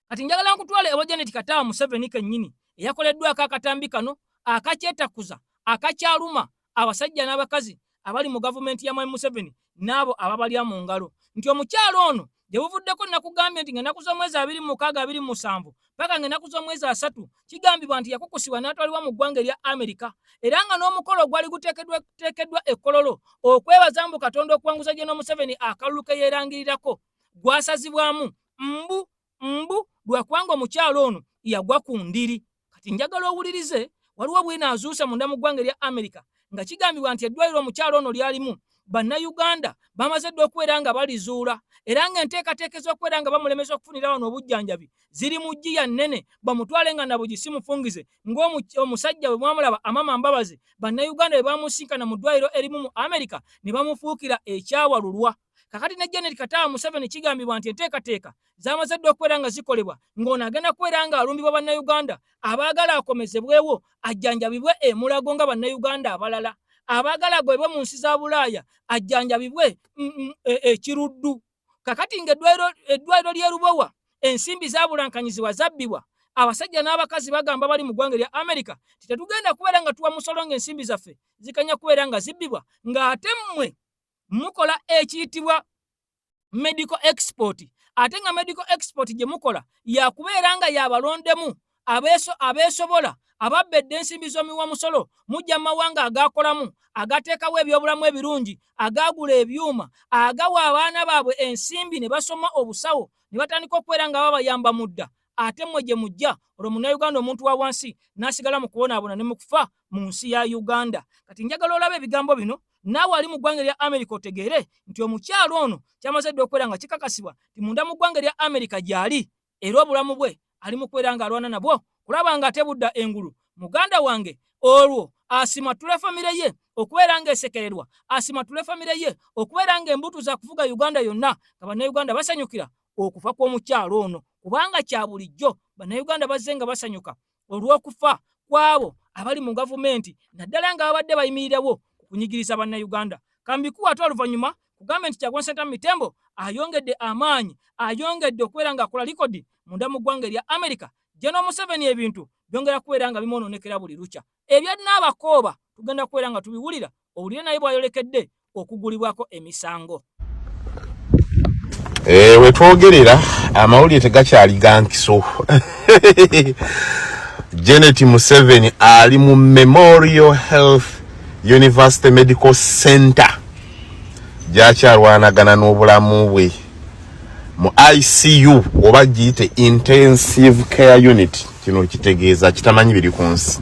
Speaker 2: Kati njagala nkutwale ewa Janet Kataaha Museveni kennyini eyakoleddwako akatambi kano akakyetakuza akakyaluma abasajja n'abakazi abali mu gavumenti ya Mwami Museveni n'abo ababalya mu ngalo nti omukyala ono gye buvuddeko nakugambye nti ng'ennaku z'omwezi 26 27 paka ng'ennaku z'omwezi 30 kigambibwa nti yakukusibwa n'atwalibwa mu ggwanga erya Amerika era nga n'omukolo ogwali guteekeddwa e Kololo okwebaza mbu Katonda okuwanguza General Museveni akalulu ke yeerangirirako gwasazibwamu mbu mbu lwakubanga omukyalo ono yagwa ku ndiri. Kati njagala owulirize, waliwo bwino azuuse munda mu ggwanga erya Amerika nga kigambibwa nti eddwaliro omukyalo ono lyalimu Bannayuganda bamaze dda okubeera nga balizuula era ng'enteekateeka ez'okubeera nga bamulemesa okufunira wano obujjanjabi ziri mu ggiya nnene, bamutwale nga nabugi si mufungize ng'omusajja bwe mwamulaba Amama Mbabazi Bannayuganda bwe bamusinkana mu ddwaliro erimu mu Amerika ne bamufuukira ekyawalulwa. Kakati ne Janet Kataaha Museveni kigambibwa nti enteekateeka zamaze dda okubeera nga zikolebwa ng'ono agenda kubeera ng'alumbibwa Bannayuganda abaagala akomezebwewo ajjanjabibwe e Mulago nga Bannayuganda abalala, abaagala agobebwe mu nsi za Bulaaya ajjanjabibwe e Kiruddu. Kakati ng'eddwaliro ly'e Lubowa ensimbi zaabulankanyizibwa zabbibwa, abasajja n'abakazi bagamba bali mu ggwanga erya Amerika nti tetugenda kubeera nga tuwa musolo ng'ensimbi zaffe zikanya kubeera nga zibbibwa ng'ate mmwe mukola ekiyitibwa medical export, ate nga medical export gye mukola yakubeera nga yabalondemu abeesobola ababba edda ensimbi z'omiwa musolo mujja mu mawanga agakolamu agateekawo ebyobulamu ebirungi agaagula ebyuma agawa abaana baabwe ensimbi ne basoma obusawo ne batandika okubeera nga babayamba mu dda, ate mmwe gye mujja olwo Munnayuganda omuntu wa wansi n'asigala mu kubonaabona ne mu kufa mu nsi ya Uganda. Kati njagala olabe ebigambo bino naawe ali mu ggwanga erya Amerika otegeere nti omukyalo ono kyamaze dda okubeera nga kikakasibwa nti munda mu ggwanga erya Amerika gy'ali era obulamu bwe ali mu kubeera ng'alwana nabwo kulaba nga ate budda engulu. Muganda wange olwo asimattule famire ye okubeera ng'esekererwa, asimattule famire ye okubeera ng'embutu za kufuga Uganda yonna nga Bannayuganda basanyukira okufa kw'omukyalo ono, kubanga kya bulijjo Bannayuganda bazze nga basanyuka olw'okufa kw'abo abali mu gavumenti naddala nga babadde bayimirirawo ku kunyigiriza Bannayuganda. Kambikuwa ate oluvannyuma kugambe nti Kyagulanyi Ssentamu Mitembo ayongedde amaanyi, ayongedde okubeera ng'akola likodi munda mu ggwanga erya Amerika. General Museveni ebintu byongera kubeera nga bimwonoonekera buli lukya. Ebya Nnaabakooba tugenda kubeera nga tubiwulira, owulire naye bw'ayolekedde okugulibwako emisango.
Speaker 11: Wetwogerera amawulire tegakyali ga nkiso. Janet Museveni ali mu Memorial Health University Medical Center gyakyalwanagana n'obulamu bwe mu ICU oba giyite Intensive Care Unit. Kino kitegeeza kitamanyi biri ku nsi.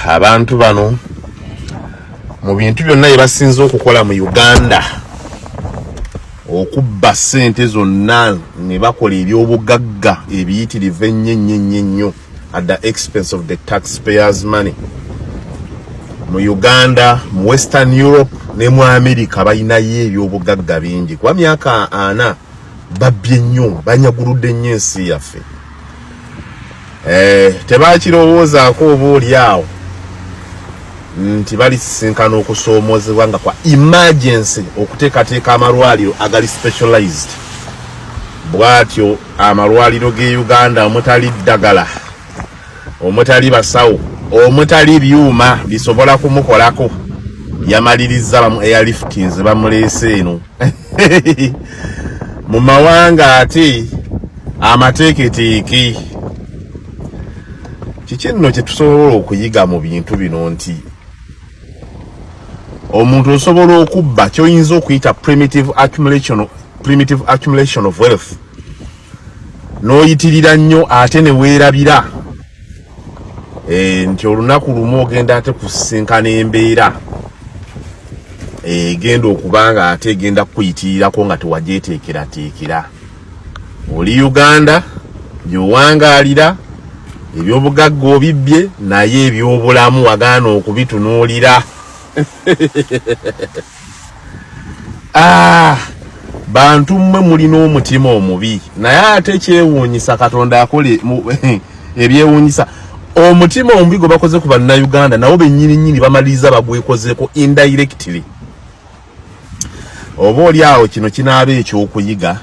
Speaker 11: Abantu bano mu bintu byonna bye basinze okukola mu Uganda, okubba ssente zonna ne bakola ebyobugagga ebiyitirivu ennyo ennyo ennyo ennyo at the expense of the taxpayers money mu Uganda, mu Western Europe ne mu America balinayo ebyobugagga bingi, kuba myaka 40 babbye nnyo, banyaguludde nnyo ensi yaffe. Tebakirowoozaako oba oli awo. nti balisisinkana okusoomoozebwa nga kwa emergency okuteekateeka amalwaliro agali specialized. Bw'atyo amalwaliro g'e Uganda omutali ddagala, omutali basawo, omutali byuma bisobola kumukolako, yamalirizza bamu airliftinze bamuleese eno mu mawanga ate amateeketeeke. Kiki nno kye tusobola okuyiga mu bintu bino? Nti omuntu osobola okubba kyoyinza okuyita primitive accumulation of wealth, n'oyitirira nnyo ate ne weerabira nti olunaku lumu ogenda ate kusisinkana embeera egenda okuba nga ate egenda kukuyitirirako nga tewagyeteekerateekera. Oli Uganda gy'owangaalira, ebyobugagga obibbye, naye ebyobulamu wagaana okubitunuulira. Ah, bantu mmwe mulina omutima omubi, naye ate kyewuunyisa Katonda akola ebyewuunyisa. Omutima omubi gwe bakoze ku Bannayuganda nabo bennyini nnyini bamaliriza bagwekozeeko indirectly. Oba oli awo kino kinaaba ekyokuyiga.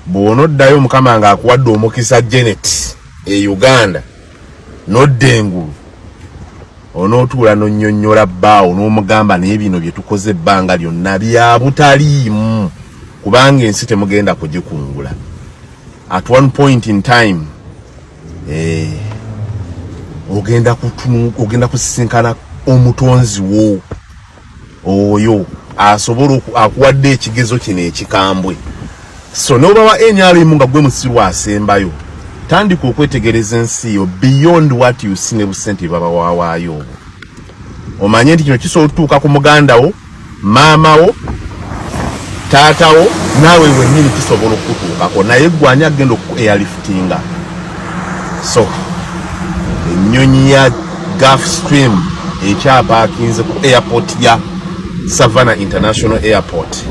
Speaker 11: Bw'onoddayo Mukama ng'akuwadde omukisa Janet e Uganda n'odda engulu, onootuula n'onnyonnyola bbaawo n'omugamba, naye bino bye tukoze ebbanga lyonna bya butaliimu, kubanga ensi temugenda kugikungula. At one point in time ogenda kusisinkana omutonzi wo oyo asobola akuwadde ekigezo kino ekikambwe. So n'oba wa NRM nga gwe musiru asembayo, tandika okwetegereza ensi yo beyond what you see ne busente bwebabawawaayo obwo. Omanye nti kino kisobola okutuuka ku muganda wo, maama wo, taata wo, naawe wennyini kisobola okukutuukako, naye gwe ani agenda oku airliftinga? So ennyonyi ya Gulf Stream ekyapaakinze ku airport ya Savannah International Airport.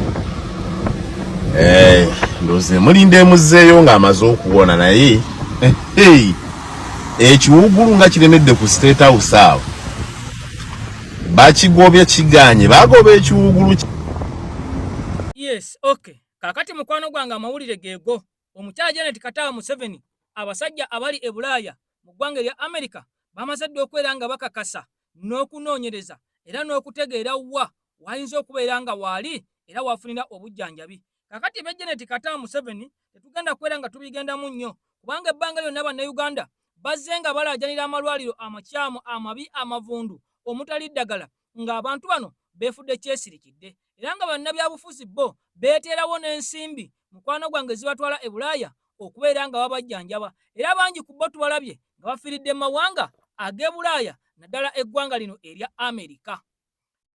Speaker 11: Ndowooza emulinda emuzzeeyo ng'amaze okuwona, naye hey, ekiwugulu nga kiremedde ku State House awo, bakigobye kiganye, bagoba ekiwugulu.
Speaker 2: Yes, okay. Kaakati mukwano gwange, amawulire geego. Omukyala Janet Kataaha Museveni, abasajja abali e Bulaaya mu ggwanga erya America bamaze dda okubeera nga bakakasa n'okunoonyereza era n'okutegeera wa wayinza okubeera nga waali era wafunira obujjanjabi. Kaakati ebya Janet Kataaha Museveni tetugenda kubeera nga tubigendamu nnyo, kubanga ebbanga lyonna Bannayuganda bazze nga balaajanira amalwaliro amakyamu, amabi, amavundu, omutali ddagala, ng'abantu bano beefudde kyesirikidde, era nga bannabyabufuzi bo beeteerawo n'ensimbi, mukwano gwange, zibatwala e Bulaaya okubeera nga babajjanjaba, era bangi ku bo tubalabye nga bafiiridde mu mawanga ag'e Bulaaya, naddala eggwanga lino erya Amerika.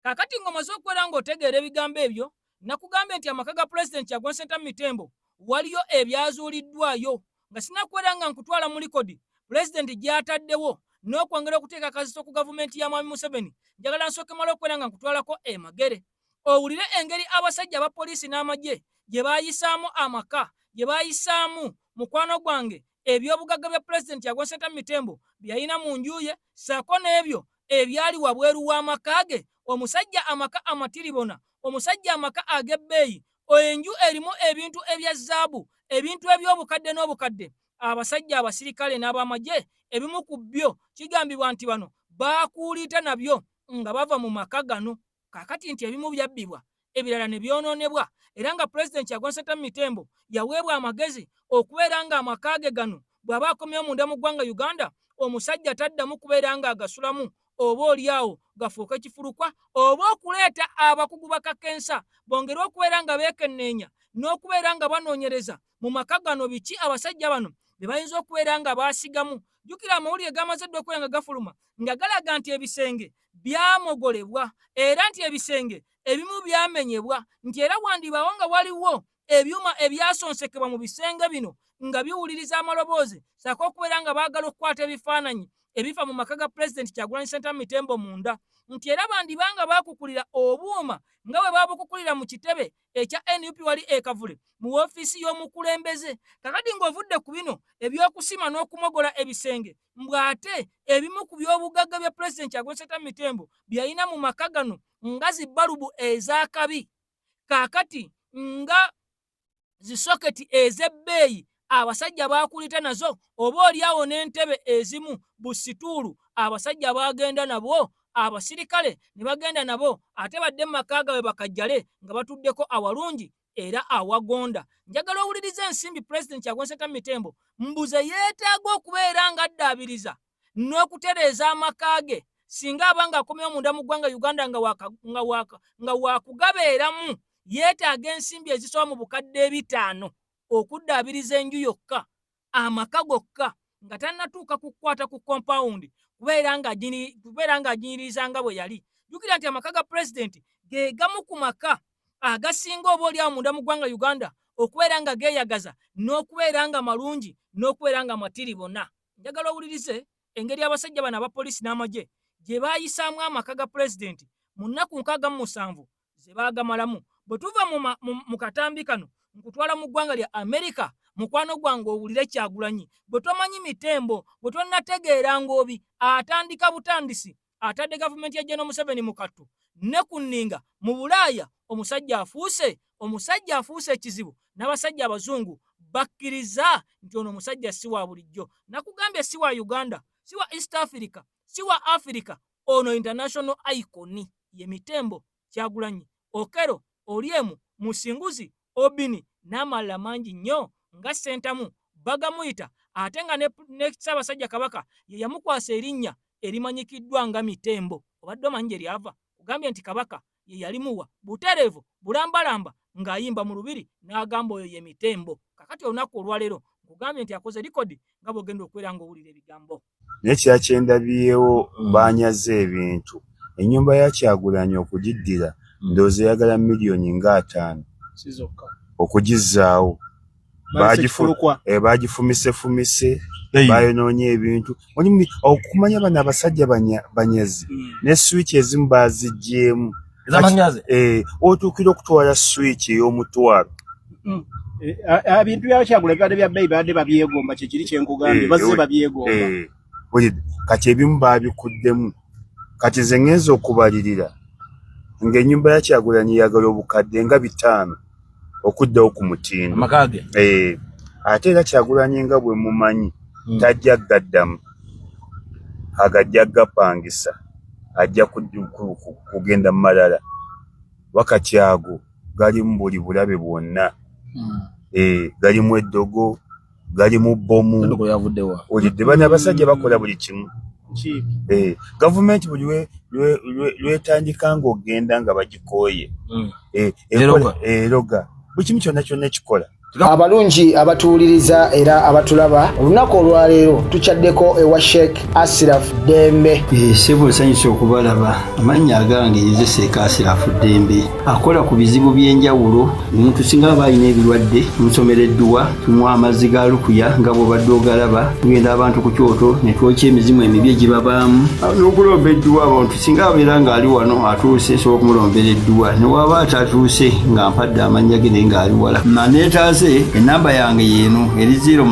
Speaker 2: Kaakati ng'omaze okubeera ng'otegeera ebigambo ebyo, nakugambye nti amaka ga Pulezidenti Kyagulanyi Ssentamu Mitembo waliyo ebyazuuliddwayo. Nga sinakubeera nga nkutwala mu likodi Pulezidenti gy'ataddewo n'okwongera okuteeka akazito ku gavumenti ya Mwami Museveni, njagala nsooke male okubeera nga nkutwalako e Magere owulire engeri abasajja aba poliisi n'amagye gye baayisaamu amaka, gye baayisaamu, mukwano gwange, eby'obugagga bya Pulezidenti Kyagulanyi Ssentamu Mitembo bye yalina mu nju ye, ssaako n'ebyo ebyali wabweru w'amaka ge. Omusajja amaka amatiribona, omusajja amaka ag'ebbeeyi, enju erimu ebintu ebya zaabu, ebintu eby'obukadde n'obukadde, abasajja abasirikale n'abamagye ebimu ku byo kigambibwa nti bano baakuuliita nabyo nga bava mu maka gano. Kaakati nti ebimu byabbibwa, ebirala ne byonoonebwa, era nga Pulezidenti Kyagulanyi Ssentamu Mitembo yaweebwa amagezi okubeera nga amaka ge gano bw'aba akomyewo munda mu ggwanga Uganda, omusajja taddamu kubeera ng'agasulamu, oba oli awo gafuuke kifulukwa, oba okuleeta abakugu bakakensa bongere okubeera nga beekenneenya n'okubeera nga banoonyereza mu maka gano biki abasajja bano bye bayinza okubeera nga baasigamu. Jjukira amawulire gamaze dda okubeera nga gafuluma nga galaga nti ebisenge byamogolebwa, era nti ebisenge ebimu byamenyebwa, nti era wandibaawo nga waliwo ebyuma ebyasonsekebwa mu bisenge bino nga biwuliriza amaloboozi, ssaako okubeera nga baagala okukwata ebifaananyi. ebifa mu maka ga Pulezidenti Kyagulanyi Ssentamu Mitembo munda, nti era bandiba nga baakukulira obuuma nga bwe baabukukulira mu kitebe ekya NUP wali e Kavule mu woofiisi y'omukulembeze. Kakati ng'ovudde ku bino eby'okusima n'okumogola ebisenge, mbu ate ebimu ku by'obugagga bya Pulezidenti Kyagulanyi Ssentamu Mitembo by'alina mu maka gano nga zi balubu ez'akabi, kaakati nga zisoketi ez'ebbeeyi abasajja baakulita nazo, oba olyawo n'entebe ezimu busituulu abasajja baagenda nabwo, abasirikale ne bagenda nabo, ate badde mu maka gaabwe bakajjale nga batuddeko awalungi era awagonda. Njagala owulirize ensimbi Pulezidenti Kyagulanyi Ssentamu Mitembo mbuze yeetaaga okubeera ng'addaabiriza n'okutereeza amaka ge singa aba ng'akomyewo munda mu ggwanga Uganda nga waakugabeeramu. Yeetaaga ensimbi ezisoba mu bukadde 500 okuddaabiriza enju yokka, amaka gokka, nga tannatuuka kukwata ku kompawundi kubeera ng'aginyiririza nga bwe yali. Jjukira nti amaka ga pulezidenti ge gamu ku maka agasinga oba oli awo munda mu ggwanga Uganda okubeera nga geeyagaza n'okubeera nga malungi n'okubeera nga matiribona. Njagala owulirize engeri abasajja bano aba poliisi n'amagye gye baayisaamu amaka ga pulezidenti mu nnaku 67 ze baagamalamu. Bwe tuva mu katambi kano nkutwala mu ggwanga lya Amerika, mukwano gwange owulire Kyagulanyi bwe tomanyi mitembo, bwe tonnategeera ng'obi atandika butandisi atadde gavumenti ya General Museveni mu kattu ne ku nninga mu Bulaaya. Omusajja afuuse ekizibu n'abasajja abazungu bakkiriza nti ono omusajja si wa bulijjo. Nakugambye si wa Uganda, si wa East Africa, si wa Africa, ono international icon ye Mitembo Kyagulanyi, Okello Oryem, Musinguzi Obini n'amalala mangi nnyo nga Ssentamu bagamuyita, ate nga ne Ssaabasajja Kabaka ye yamukwasa erinnya erimanyikiddwa nga Mitembo. Obadde omanyi gye lyava? Kugambye nti Kabaka ye yalimuwa butereevu bulambalamba ng'ayimba mu lubiri n'agamba oyo ye Mitembo. Kakati olunaku olwaleero nkugambye nti akoze likodi nga bw'ogenda okubeera ng'owulira ebigambo.
Speaker 12: Naye kira kyendabyewo banyaze ebintu. Ennyumba ya Kyagulanyi okugiddira ndowooza eyagala miliyoni nga 5 okugizzaawo. Bagifumisefumise, bayonoonye ebintu. Okumanya bano abasajja banyazi ne switch ezimu baziggyeemu. Otuukira okutwala switch ey'omutwalo.
Speaker 13: Ebintu bya Kyagulanyi bibadde bya bbeeyi, babadde babyegomba, kye kiri kye nkugambye, bazze babyegomba.
Speaker 12: Kati ebimu baabikuddemu. Kati nze ngenze okubalirira ng'ennyumba ya Kyagulanyi yagala obukadde nga 5 okuddawo ku mutindo. Ate era Kyagulanyi nga bwe mumanyi tajja gaddamu, agajja gapangisa, ajja kugenda mu malala. Wakati ago galimu buli bulabe bwonna, galimu eddogo, galimu bbomu. Olidde bano abasajja bakola buli kimu. Gavumenti buli lwetandika ng'ogenda nga bagikooye, eroga buli kimu kyonna kyonna ekikola.
Speaker 14: Abalungi abatuwuliriza era abatulaba, olunaku olwaleero tukyaddeko ewa Sheikh Asiraf Ddembe.
Speaker 15: Ssebo nsanyuse okubalaba. Amannya agange nze Sheikh Asiraf Ddembe, akola ku bizibu by'enjawulo. Omuntu singa aba alina ebirwadde tumusomera edduwa, tumuwa amazzi ga lukuya nga bw'obadde ogalaba, tugenda abantu ku kyoto ne twokya emizimu emibi egibabaamu n'okulomba edduwa. Abantu singa abeera ng'ali wano atuuse, nsobola okumulombera edduwa, ne waba atatuuse nga mpadde amannya ge naye ng'ali wala naneetaaze, ennamba yange yeeno eri 07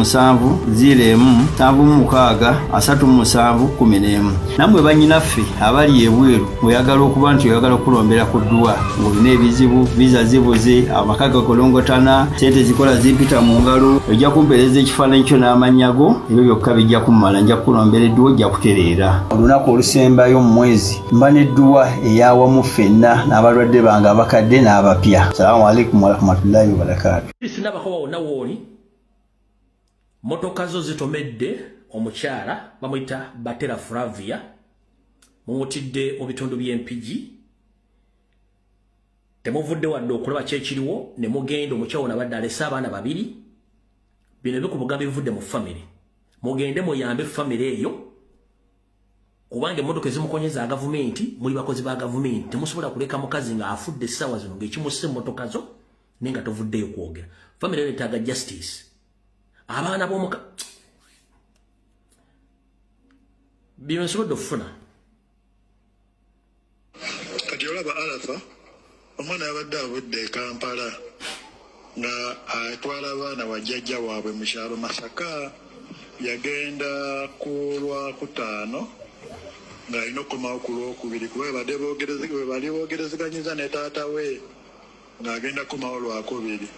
Speaker 15: 01 76 37 11. Nammwe bannyinaffe abali ebweru ng'oyagala okuba nti oyagala okulombera ku dduwa ng'olina ebizibu, viza zibuze, amaka gagolongotana, sente zikola zimpita mu ngalo, ojja kumpeereza ekifaananyi kyo n'amannya go, ebyo byokka bijja kummala, nja kukulombera edduwa ojja kutereera. Olunaku olusembayo mu mwezi mba n'edduwa eyawamu ffenna n'abalwadde bange abakadde n'abapya. Salaamu alaikum warahmatullahi wabarakaatu.
Speaker 16: Sinabako wonna wooli motoka zo zitomedde omukyala bamuyita Batera Flavia, mumutidde mu bitundu by'Empigi, temuvudde wadde okulaba kyekiriwo ne mugenda. Omukyala ono abadde alese abaana babiri. Bino bikubugamba bivudde mu famire, mugende muyambe famire eyo, kubanga emmotoka ezimukonye za gavumenti, muli bakozi ba gavumenti, temusobola kuleka mukazi ng'afudde essaawa zino ng'ekimusse emmotoka zo naye nga tovuddeyo kwogera. Famire eyo etaaga justice. Abaana b'omuka Bino nsobodde okufuna.
Speaker 17: Kati olaba Arafa, omwana yabadde avudde e Kampala nga atwala abaana wa jjajja waabwe mu kyalo Masaka. Yagenda ku Lwakutaano ng'alina okukomawo ku Lwokubiri kuba bwe bali boogerezeganyiza ne taata we ng'agenda kukomawo Lwakubiri.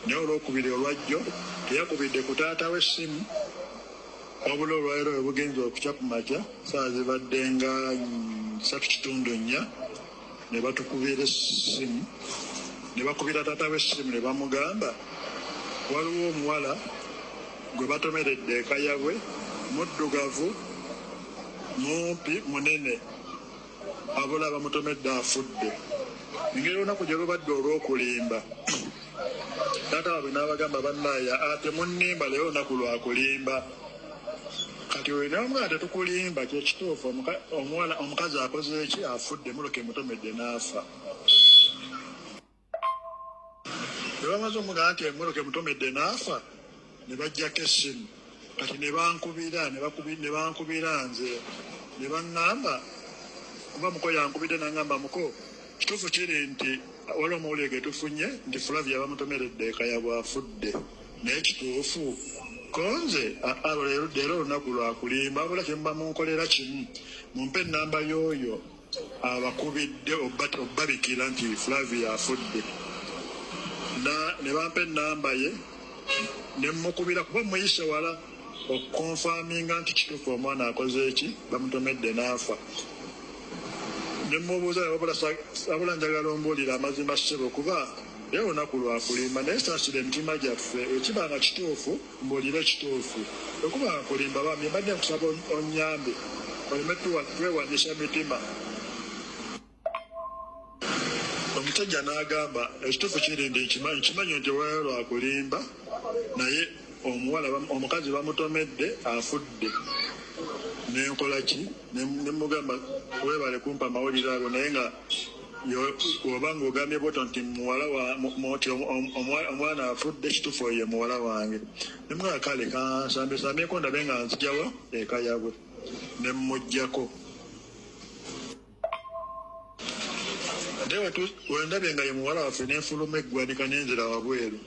Speaker 17: Naye Olwokubiri olwajjo teyakubidde ku taata we ssimu, wabula olwaleero bwe bugenze okukya ku makya ssaawa zibadde nga 3:15 ne batukubira essimu, ne bakubira taata we essimu ne bamugamba waliwo omuwala gwe batomeredde e Kayabwe, muddugavu, mumpi, munene, wabula bamutomedde afudde. Engeri olunaku gye lubadde olw'okulimba, taata waabwe n'abagamba bannaaye aa temunnimba, leero olunaku lwa kulimba. Kati oyo n'amugamba tetukulimba, kye kituufu omuwala omukazi akoze ki, afudde, emmotoka emutomedde n'afa. Bwe bamaze omugamba nti emmotoka emutomedde n'afa, ne baggyako essimu. Kati ne bankubira, ne bankubira nze ne baŋŋamba, kuba muko yankubidde n'aŋŋamba muko kituufu kiri nti waliwo amawulire ge tufunye nti Flavia bamutomeredde e Kayabwe afudde, naye kituufu? Ko nze aa leero olunaku lwa kulimba, wabula kye muba munkolera kimu, mumpe ennamba y'oyo abakubidde obbabikira nti Flavia afudde. Ne bampa ennamba ye ne mmukubira kuba mmuyise wala okukonfaminga nti kituufu omwana akoze ki, bamutomedde n'afa. Ne mmubuuza wabula njagala ombuulire amazima ssebo kuba leero lunaku lwa kulimba, naye saasira emitima gyaffe, bwe kiba nga kituufu Mbuulira ekituufu. Bwe kuba nga kulimba bambi mbadde nkusaba onnyambe oleme twewanyisa mitima. Omusajja n'agamba, ekituufu kiri nti nkimanyi, nkimanyi nti olwaleero lwa kulimba, naye omuwala omukazi bamutomedde afudde. Ne nkola ki? Ne mmugamba weebale kumpa mawulire ago naye nga Bw'oba ng'ogambye bw'otyo nti muwala wa nti omwana afudde, kituufu oyo ye muwala wange. Ne mmugamba kale kansambesambyeko ndabe nga nzija wa eka yabwe. Ne mmuggyako. Naye we ndabye nga ye muwala waffe ne nfuluma eggwanika ne nzira wabweru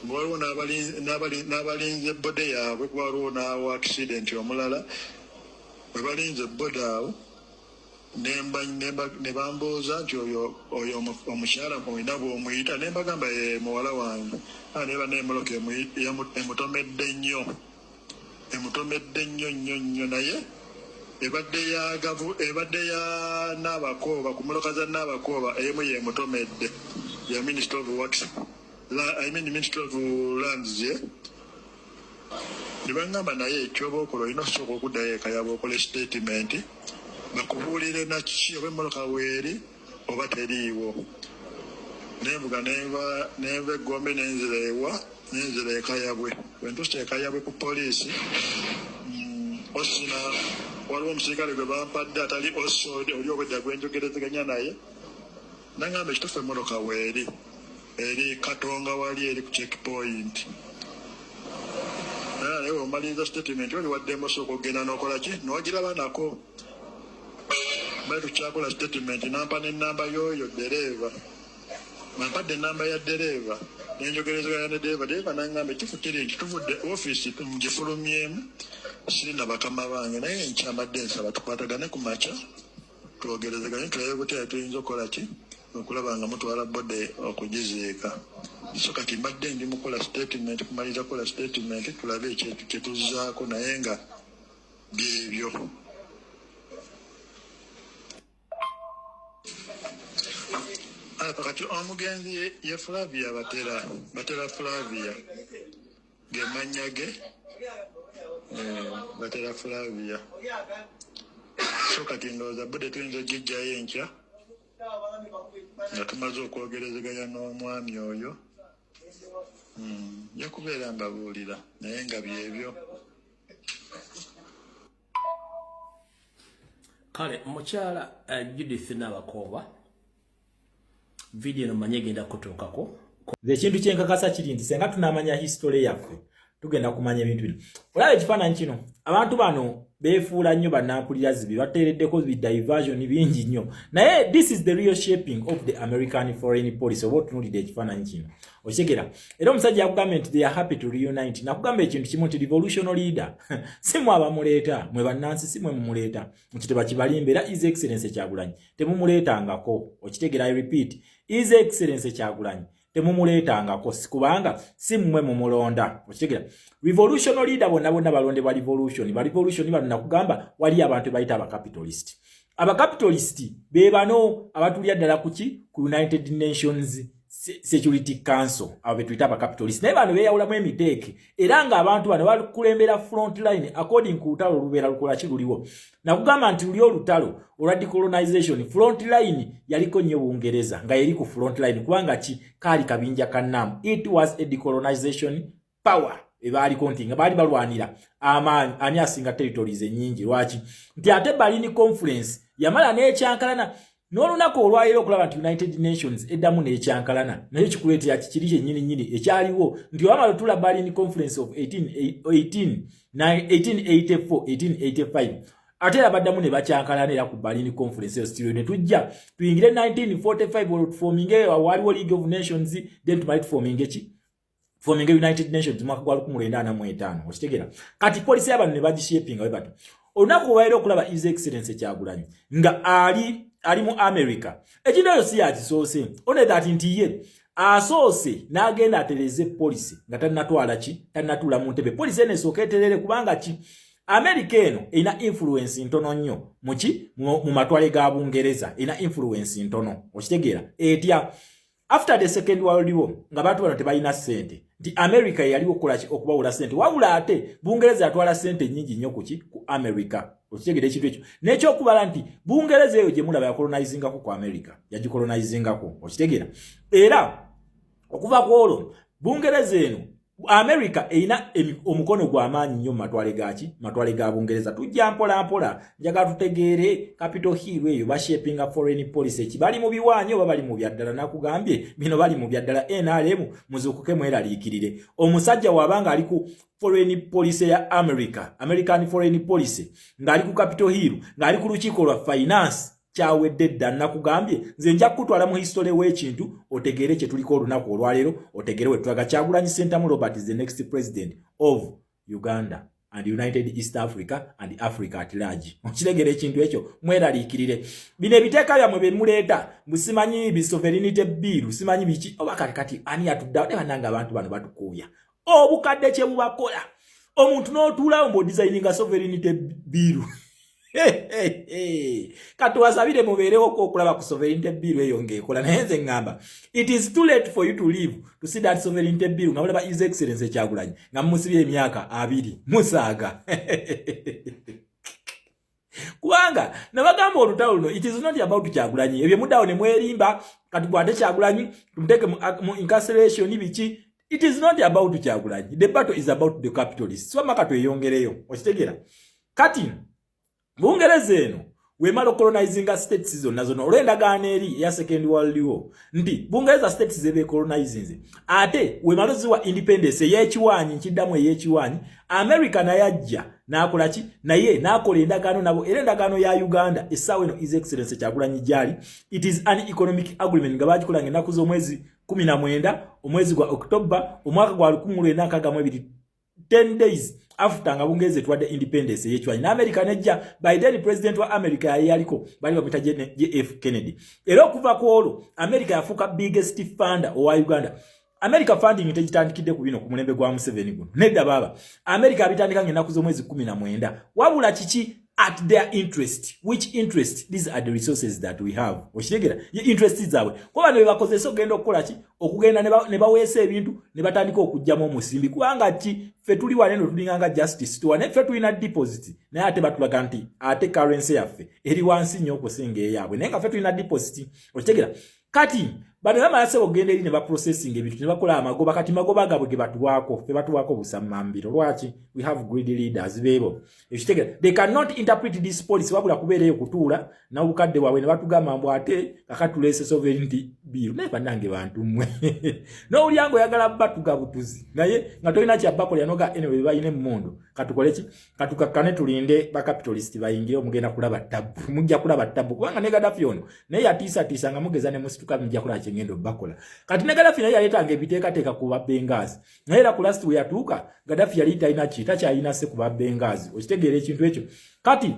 Speaker 17: nga waliwo n'abalinze body yaabwe kuba waliwo n'awa akisidenti omulala we balinze body awo. Ne bambuuza nti oyo oyo omukyala olina bw'omuyita, ne mbagamba ye muwala wange. Ah, naye bannaye emmotoka emutomedde nnyo, emutomedde nnyo nnyo nnyo, naye ebadde ya gavu, ebadde ya Nabakooba, ku mmotoka za Nabakooba emu y'emutomedde ya Ministry of Works, I mean Ministry of Lands ye. Ne bangamba naye kyoba okola olina okusooka okuddayo eka yabwe okole sitatimenti bakubuulire na kiki oba emmotoka weeri oba teriiwo. Nenvuga nenva nenva e Gombe nenzira ewa nenzira e Kayabwe. Bwe ntuuse e Kayabwe ku poliisi mm, osina waliwo omusirikale gwe bampadde atali osi oli obwedda gwe njogerezeganya naye nangamba ekituufu emmotoka weeri. Eri Katonga wali eri ku check point. Naye omaliriza statement oli waddembe osooka okugenda n'okola ki n'ogiraba nako. Bali tukyakola statement nampa n'ennamba y'oyo ddereeva. Nampadde ennamba ya ddereeva ne njogerezeganya ne ddereeva. Ddereeva n'angamba ekituufu kiri nti tuvudde ofiisi ngifulumyemu sirina bakama bange naye enkya mbadde nsaba tukwatagane ku makya twogerezeganye tulabe butya tuyinza okukola ki okulaba nga mutwala body okugiziika. So kati mbadde ndi mukola statement, kumaliriza kukola statement tulabe kyetuzzaako naye nga byebyo. Kati omugenzi ye Flavia Batera, Batera Flavia ge mannya ge eh, Batera Flavia. So kati ndowooza body tuyinza ogijjayo enkya nga tumaze okwogerezeganya n'omwami oyo. Nja kubeera mbabuulira naye nga byebyo.
Speaker 16: Kale mukyala Judith Nabakooba vidiyo eno manye egenda kutuukako.
Speaker 18: Nze ekintu kyenkakasa kiri nti senga tunamanya history yaffe tugenda kumanya ebintu bino. Olaba ekifaananyi kino, abantu bano Beefuula nnyo bannampulira zibi, bateereddeko bi diversion bingi nnyo, naye this is the real shaping of the American foreign policy. Oba otunuulidde ekifaananyi kino, okitegera. Era omusajja yakugambye nti they are happy to reunite. Nakugamba ekintu kimu nti revolutionary leader si mwe abamuleeta, mwe bannansi, si mwe mumuleeta nti tebakibalimba. Era His Excellence Kyagulanyi temumuleetangako, okitegera? I repeat, His Excellence Kyagulanyi temumuleetangako, kubanga si mmwe mumulonda, okitegera? Revolutionary leader bonna bonna balondebwa revolution. Ba revolution bano, nakugamba wali abantu bayita abacapitalist. Abacapitalist be bano abatulya ddala kuki? Ku United Nations Security Council. Abo betuyita abacapitalist, naye bano beeyawulamu emiteeke, era ng'abantu bano bakulembera front line according ku lutalo olubeera lukola ki? Luliwo. Nakugamba nti luli olutalo olwa decolonization, front line yaliko nnyo Bungereza, nga yeri ku front line, kubanga ki? Kaali kabinja kannamu. It was a decolonization power ebaaliko, nti nga baali balwanira amaanyi, ani asinga territories ennyingi. Lwaki? Nti ate Berlin Conference yamala n'ekyankalana. N'olunaku olwaleero okulaba nti United Nations eddamu n'ekyankalana, naye kikuleetera kikiri kyennyini nnyini ekyaliwo, nti wamala otula Berlin Conference of 1884, 1885, ate era baddamu ne bakyankalana era ku Berlin Conference eyo still. Ne tujja tuyingire 1945, olwo tuforminge, waliwo League of Nations, then tumale tuforminge ki? Forminge United Nations mwaka gwa 1945, okitegeera? Kati policy y'abantu ne bagishapinga bwe batyo. Olunaku olwaleero okulaba His Excellence Kyagulanyi nga ali mu America, ekintu eyo si yakisoose. Only that nti ye asoose n'agenda atereze policy nga tannatwala ki? Tannatuula mu ntebe. Policy eno esooka eterere, kubanga ki? America eno erina influence ntono nnyo muki? Mu matwale ga Bungereza erina influence ntono, okitegeera? Etya? After the Second World War, nga bantu bano tebalina ssente, nti America yaliwo okukolaki? Okubawula ssente. Wabula ate Bungereza yatwala ssente nnyingi nnyo kuki? Ku America, okitegeera ekintu ekyo? N'ekyokubala nti Bungereza eyo gye mulaba yakolonizingako ku America, yagikolonizingako, okitegeera? Era okuva ku olwo Bungereza eno, America erina omukono gw'amaanyi nnyo mu matwale gaki? Matwale ga Bungereza. Tujja mpola mpola, njagala tutegeere Capitol Hill eyo bashapinga foreign policy eki? Bali mu biwaanyi oba bali mu byaddala? Nakugambye bino bali mu byaddala. NRM, muzuukuke, mweraliikirire. Omusajja waabanga ali ku foreign policy ya America, American foreign policy, ng'ali ku Capitol Hill, ng'ali ku lukiiko lwa finance, kyawedde dda. Nakugambye nze nja kukutwala mu history w'ekintu, otegeere kye tuliko olunaku olwaleero, otegeere we tulaga. Kyagulanyi Ssentamu Robert is the next president of Uganda and United East Africa and Africa at large, okitegera ekintu ekyo? Mweraliikirire bino ebiteeka byammwe bye muleeta, mbusimanyi bi sovereignty bill, simanyi biki oba. Kati kati ani atuddeawo? Ne bannange, abantu bano batukuuya obukadde kye bubakola. Omuntu n'otuulawo mbw'odesigninga sovereignty bill. Katuwasabire mubeerewo okulaba ku sovereignty bill eyo ng'ekola. Naye nze ŋŋamba it is too late for you to live to see that sovereignty bill, nga mulaba His Excellence Kyagulanyi nga mumusibye emyaka 20 musaaga, kubanga nabagamba olutalo luno, it is not about Kyagulanyi. Ebyo muddawo ne mwerimba, kati gwate Kyagulanyi tumuteeke mu incarceration biki. It is not about Kyagulanyi, the battle is about the capitalists. Wamma katweyongereyo, okitegeera? Kati Bungereza eno wemala ocolonizinga states zonna zonna olw'endagaano eri eya Second World War, nti Bungereza states zebecolonizinze, ate wemala oziwa independence ey'ekiwaanyi, nkiddamu, ey'ekiwaanyi, America naye ajja n'akola ki? Naye n'akola endagaano nabo. Era endagaano ya Uganda essaawa eno His Excellence Kyagulanyi gyali, it is an economic agreement nga bagikola nga ennaku z'omwezi 19, omwezi gwa October, omwaka gwa 1962, 10 days after nga Bungereza etwadde independence ey'ekiwanyi. N'America nejja. By then president wa America yali yaliko bali bamuyita JF Kennedy. Era okuva ku olwo America yafuuka biggest funder owa Uganda. America funding tegitandikidde ku bino ku mulembe gwa Museveni guno, nedda baaba. America abitandika ng'ennaku z'omwezi 19. Wabula kiki? At their interest. Which interest? These are the resources that we have, okitegera? Ye interest zaabwe, kuba bano bebakozesa okugenda okukola ki? Okugenda ne baweesa ebintu ne batandika okuggyamu omusimbi. Kubanga ki? Ffe tuli wane no tulinga nga justice tuwa, naye ffe tulina deposit, naye ate batulaga nti ate currency yaffe eri wansi nnyo okusinga eyaabwe, naye nga ffe tulina deposit, okitegera? Kati Bano bamala sebo ogenda eri ne baprocessing ebintu ne bakola amagoba. Kati magoba gaabwe ge batuwaako, fe batuwaako busammambiro. Lwaki? We have greedy leaders. Beebo ekitegera, they cannot interpret this policy, wabula kubeera eyo kutuula n'obukadde bwabwe ne batugamba mbu ate kakatuleese sovereignty bill. Naye bannange, bantu mmwe, n'owulya nga oyagala batuga butuzi, naye nga tolina kyabbakolera noga. Anyway, balina emmundu, katukole ki? Katukakkane, tulinde bacapitalist bayingire. Omugenda kulaba tabu, mujja kulaba tabu, kubanga ne Gaddafi ono naye yatiisatiisa nga mugeza ne musituka, mujja kulaba kyengenda obbakola. Kati ne Gaddafi naye yaleetanga ebiteekateeka ku Babengaazi, naye era ku last we yatuuka, Gaddafi yali talina ki, takyalina se ku Babengaazi. Okitegeera ekintu ekyo? Kati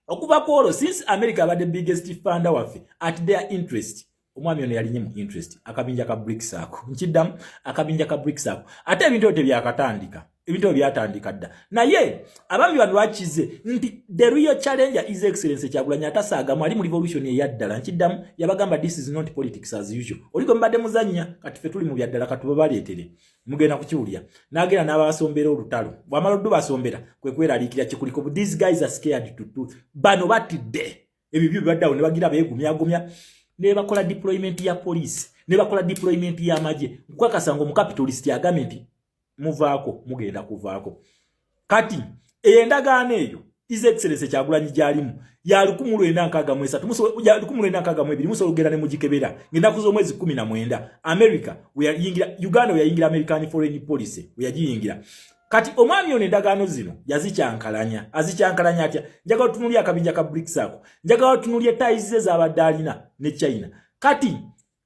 Speaker 18: okuva ku olwo, since America abadde biggest funder waffe at their interest, omwami ono yalinye mu interest akabinja ka BRICS ako. Nkiddamu, akabinja ka BRICS ako. Ate ebintu ebyo tebyakatandika, ebintu ebyo byatandika dda. Naye abaami bano bakize nti the real challenger is Excellence Kyagulanyi, atasaagamu, ali mu revolution eyaddala. Nkiddamu, yabagamba, "This is not politics as usual." Oliko mubadde muzannya, kati ffe tuli mu byaddala, katubabaleetere, mugenda kukiwulya. N'agenda n'abasombera olutalo. Bw'amala oddubasombera, kwe kweraliikira kikuliko. These guys are scared to do. Bano batidde ebyo byo bibaddeawo, ne bagira beegumyagumya, ne bakola deployment ya police, ne bakola deployment y'amagye. Nkukakasa nga omucapitalist agambye nti muvaako, mugenda kuvaako. Kati eyo endagaano eyo His Excellence Kyagulanyi gyalimu ya 1963, 1962. Musobola okugenda ne mugikebera ng'ennaku z'omwezi 19, America weyayingira Uganda, weyayingira American foreign policy, weyagiyingira. Kati omwami ono endagaano zino yazikyankalanya. Azikyankalanya atya? Njagala otunulya akabinja ka BRICS ako, njagala otunulya ties ze z'abadde alina ne China. Kati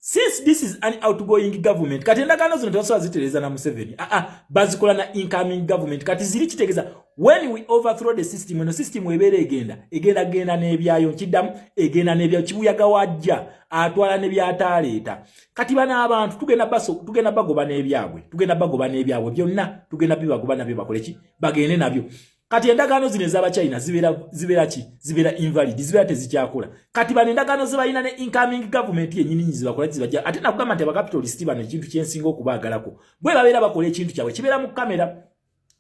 Speaker 18: since this is an outgoing government, kati endagaano zino tebasobola zitereeza na Museveni. Aa, bazikola na incoming government. Kati ziri kitegeeza, when we overthrow the system, eno system ebeera egenda genda n'ebyayo. Nkiddamu, egenda n'ebyayo. Kibuyaga wajja atwala ne byataaleeta. Kati bano abantu tugenda bagoba n'ebyabwe, tugenda bagoba n'ebyabwe byonna, tugenda bibagoba nabyo, bakole ki? Bagende nabyo. Kati endagaano zino ez'Abachina zibeera ki? Zibeera invalid, zibeera tezikyakola. Kati bano endagaano ze balina ne incoming government yennyini zibakola, zibajja. Ate nakugamba nti abacapitalist bano, ekintu kyensinga okubaagalako, bwe babeera bakola ekintu kyabwe kibeera mu kamera,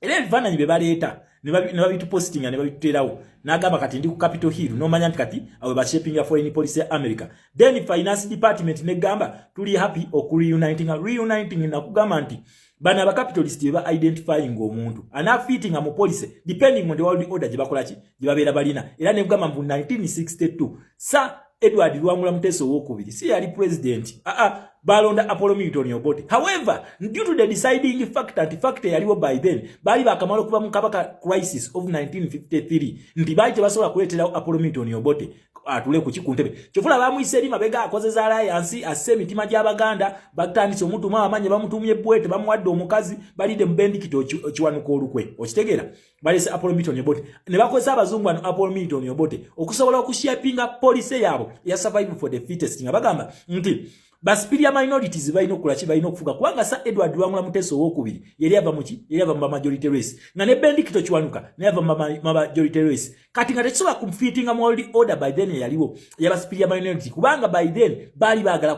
Speaker 18: era ebifaananyi bye baleeta ne babitupostinga ne babituteerawo. N'agamba kati ndi ku Capitol Hill, n'omanya nti kati awe bashapinga foreign policy ya America. Then finance department negamba tuli happy okureuniting. Reuniting, nakugamba nti bano abacapitalist be ba identifying omuntu anafitinga mu policy depending on the world order gye bakola ki, gye babeera balina. Era negamba mbu 1962 Sir Edward Luwangula Mutesa owokubiri si yali president, aa, balonda Apollo Milton Obote. However, due to the deciding factor nti factor yaliwo by then, baali bakamala okuva mu Kabaka crisis of 1953, nti baali tebasobola kuleeterawo Apollo Milton Obote atule ku ku ntebe. Kyovula bamuyise eri mabega, akozesa alliance, asse emitima gy'Abaganda. Batandise omutuma amanya, bamutumye bwete, bamuwadde omukazi, balidde mu Bendikito Kiwanuka olukwe. Okitegeera? Balese Apollo Milton Obote ne bakozesa abazungu bano Apollo Milton Obote okusobola okushapinga policy yaabwe ya survival for the fittest, nga bagamba nti basuperior minorities balina okukola ki? Balina okufuga, kubanga Sir Edward Luwangula Mutesa owokubiri yali ava muki? Yali ava mu majority race, nga ne Bendikito Kiwanuka naye ava mu majority race. Kati nga tekisobola kufitinga mu world order by then eyaliwo yaba superior minority, kubanga by then baali baagala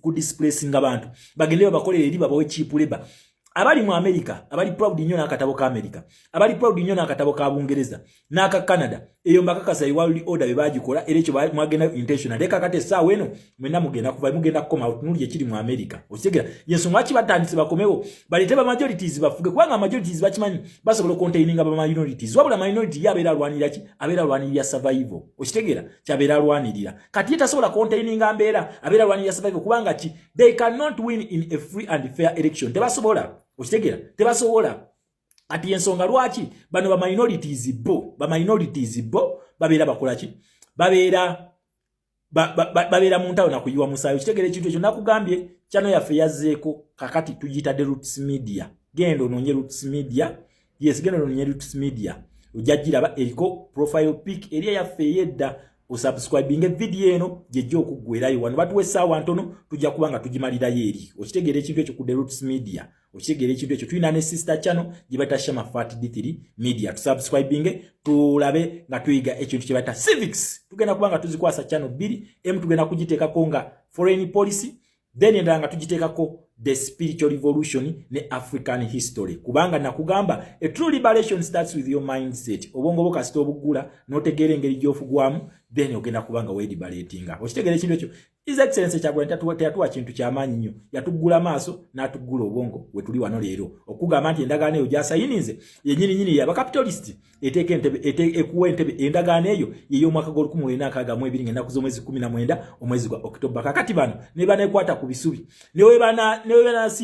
Speaker 18: ku displacinga abantu, bagende babakolere eri, babawe cheap labor. Abali mu America, abali proud nnyo n'akatabo ka America, abali proud nnyo n'akatabo ka Bungereza n'aka Canada, eyo mbakakasa, e world order be bagikola, era ekyo mwagenda intentional. Leka kati essaawa eno mwenna mugenda kuva, mugenda kukoma otunuli ekiri mu America. Okitegera? Yensonga lwaki batandise bakomewo, baleete ba majorities bafuge, kubanga majorities bakimanyi basobola okontaininga ba minorities. Wabula minority ye abeera alwanirira ki? Abeera alwanirira survival. Okitegeera? Kyabeera alwanirira. Kati ye tasobola containinga mbeera, abeera alwanirira survival, kubanga ki? They cannot win in a free and fair election, tebasobola. Okitegeera? Tebasobola. Kati ensonga lwaki bano ba minorities bo, ba minorities bo babeera bakola ki? Babeera mu ntalo nakuyiwa musaayi. Okitegeera ekintu ekyo? Nakugambye, channel yaffe yazzeeko kakati, tugiyita The Roots Media. Genda onoonye Roots Media. Yes, genda onoonye Roots Media, ojja giraba, eriko profile pic eri eyaffe ey'edda. Osubscribinga evidiyo eno gyejja okuggwerayo wano, batuwa essaawa ntono, tujja kuba nga tugimalirayo eri. Okitegeera ekintu ekyo? Ku The Roots Media. Okitegeera ekintu ekyo? Tulina ne sister channel gye bayita Shama Fat D3 Media. Tusubscribinge, tulabe nga tuyiga ekintu kye bayita civics. Tugenda kuba nga tuzikwasa channel bbiri, emu tugenda kugiteekako nga foreign policy, then endala nga tugiteekako The Spiritual Revolution ne African History, kubanga nakugamba a true liberation starts with your mindset. Obwongo bwo kasita obuggula n'otegeera engeri gy'ofugwamu, then ogenda kubanga weeliberatinga. Okitegeera ekintu ekyo? His Excellence Kyagulanyi teyatuwa kintu kyamaanyi nnyo, yatuggula maaso n'atuggula obwongo. We tuli wano leero okugamba nti endagaano eyo gy'asayininze yennyini nyini yabacapitalist, eteeka entebe, ekuwa entebe. Endagaano eyo yey'omwaka gw'1962, ng'ennaku z'omwezi 19, omwezi gwa October. Kakati bano ne banekwata ku bisubi ne we bana.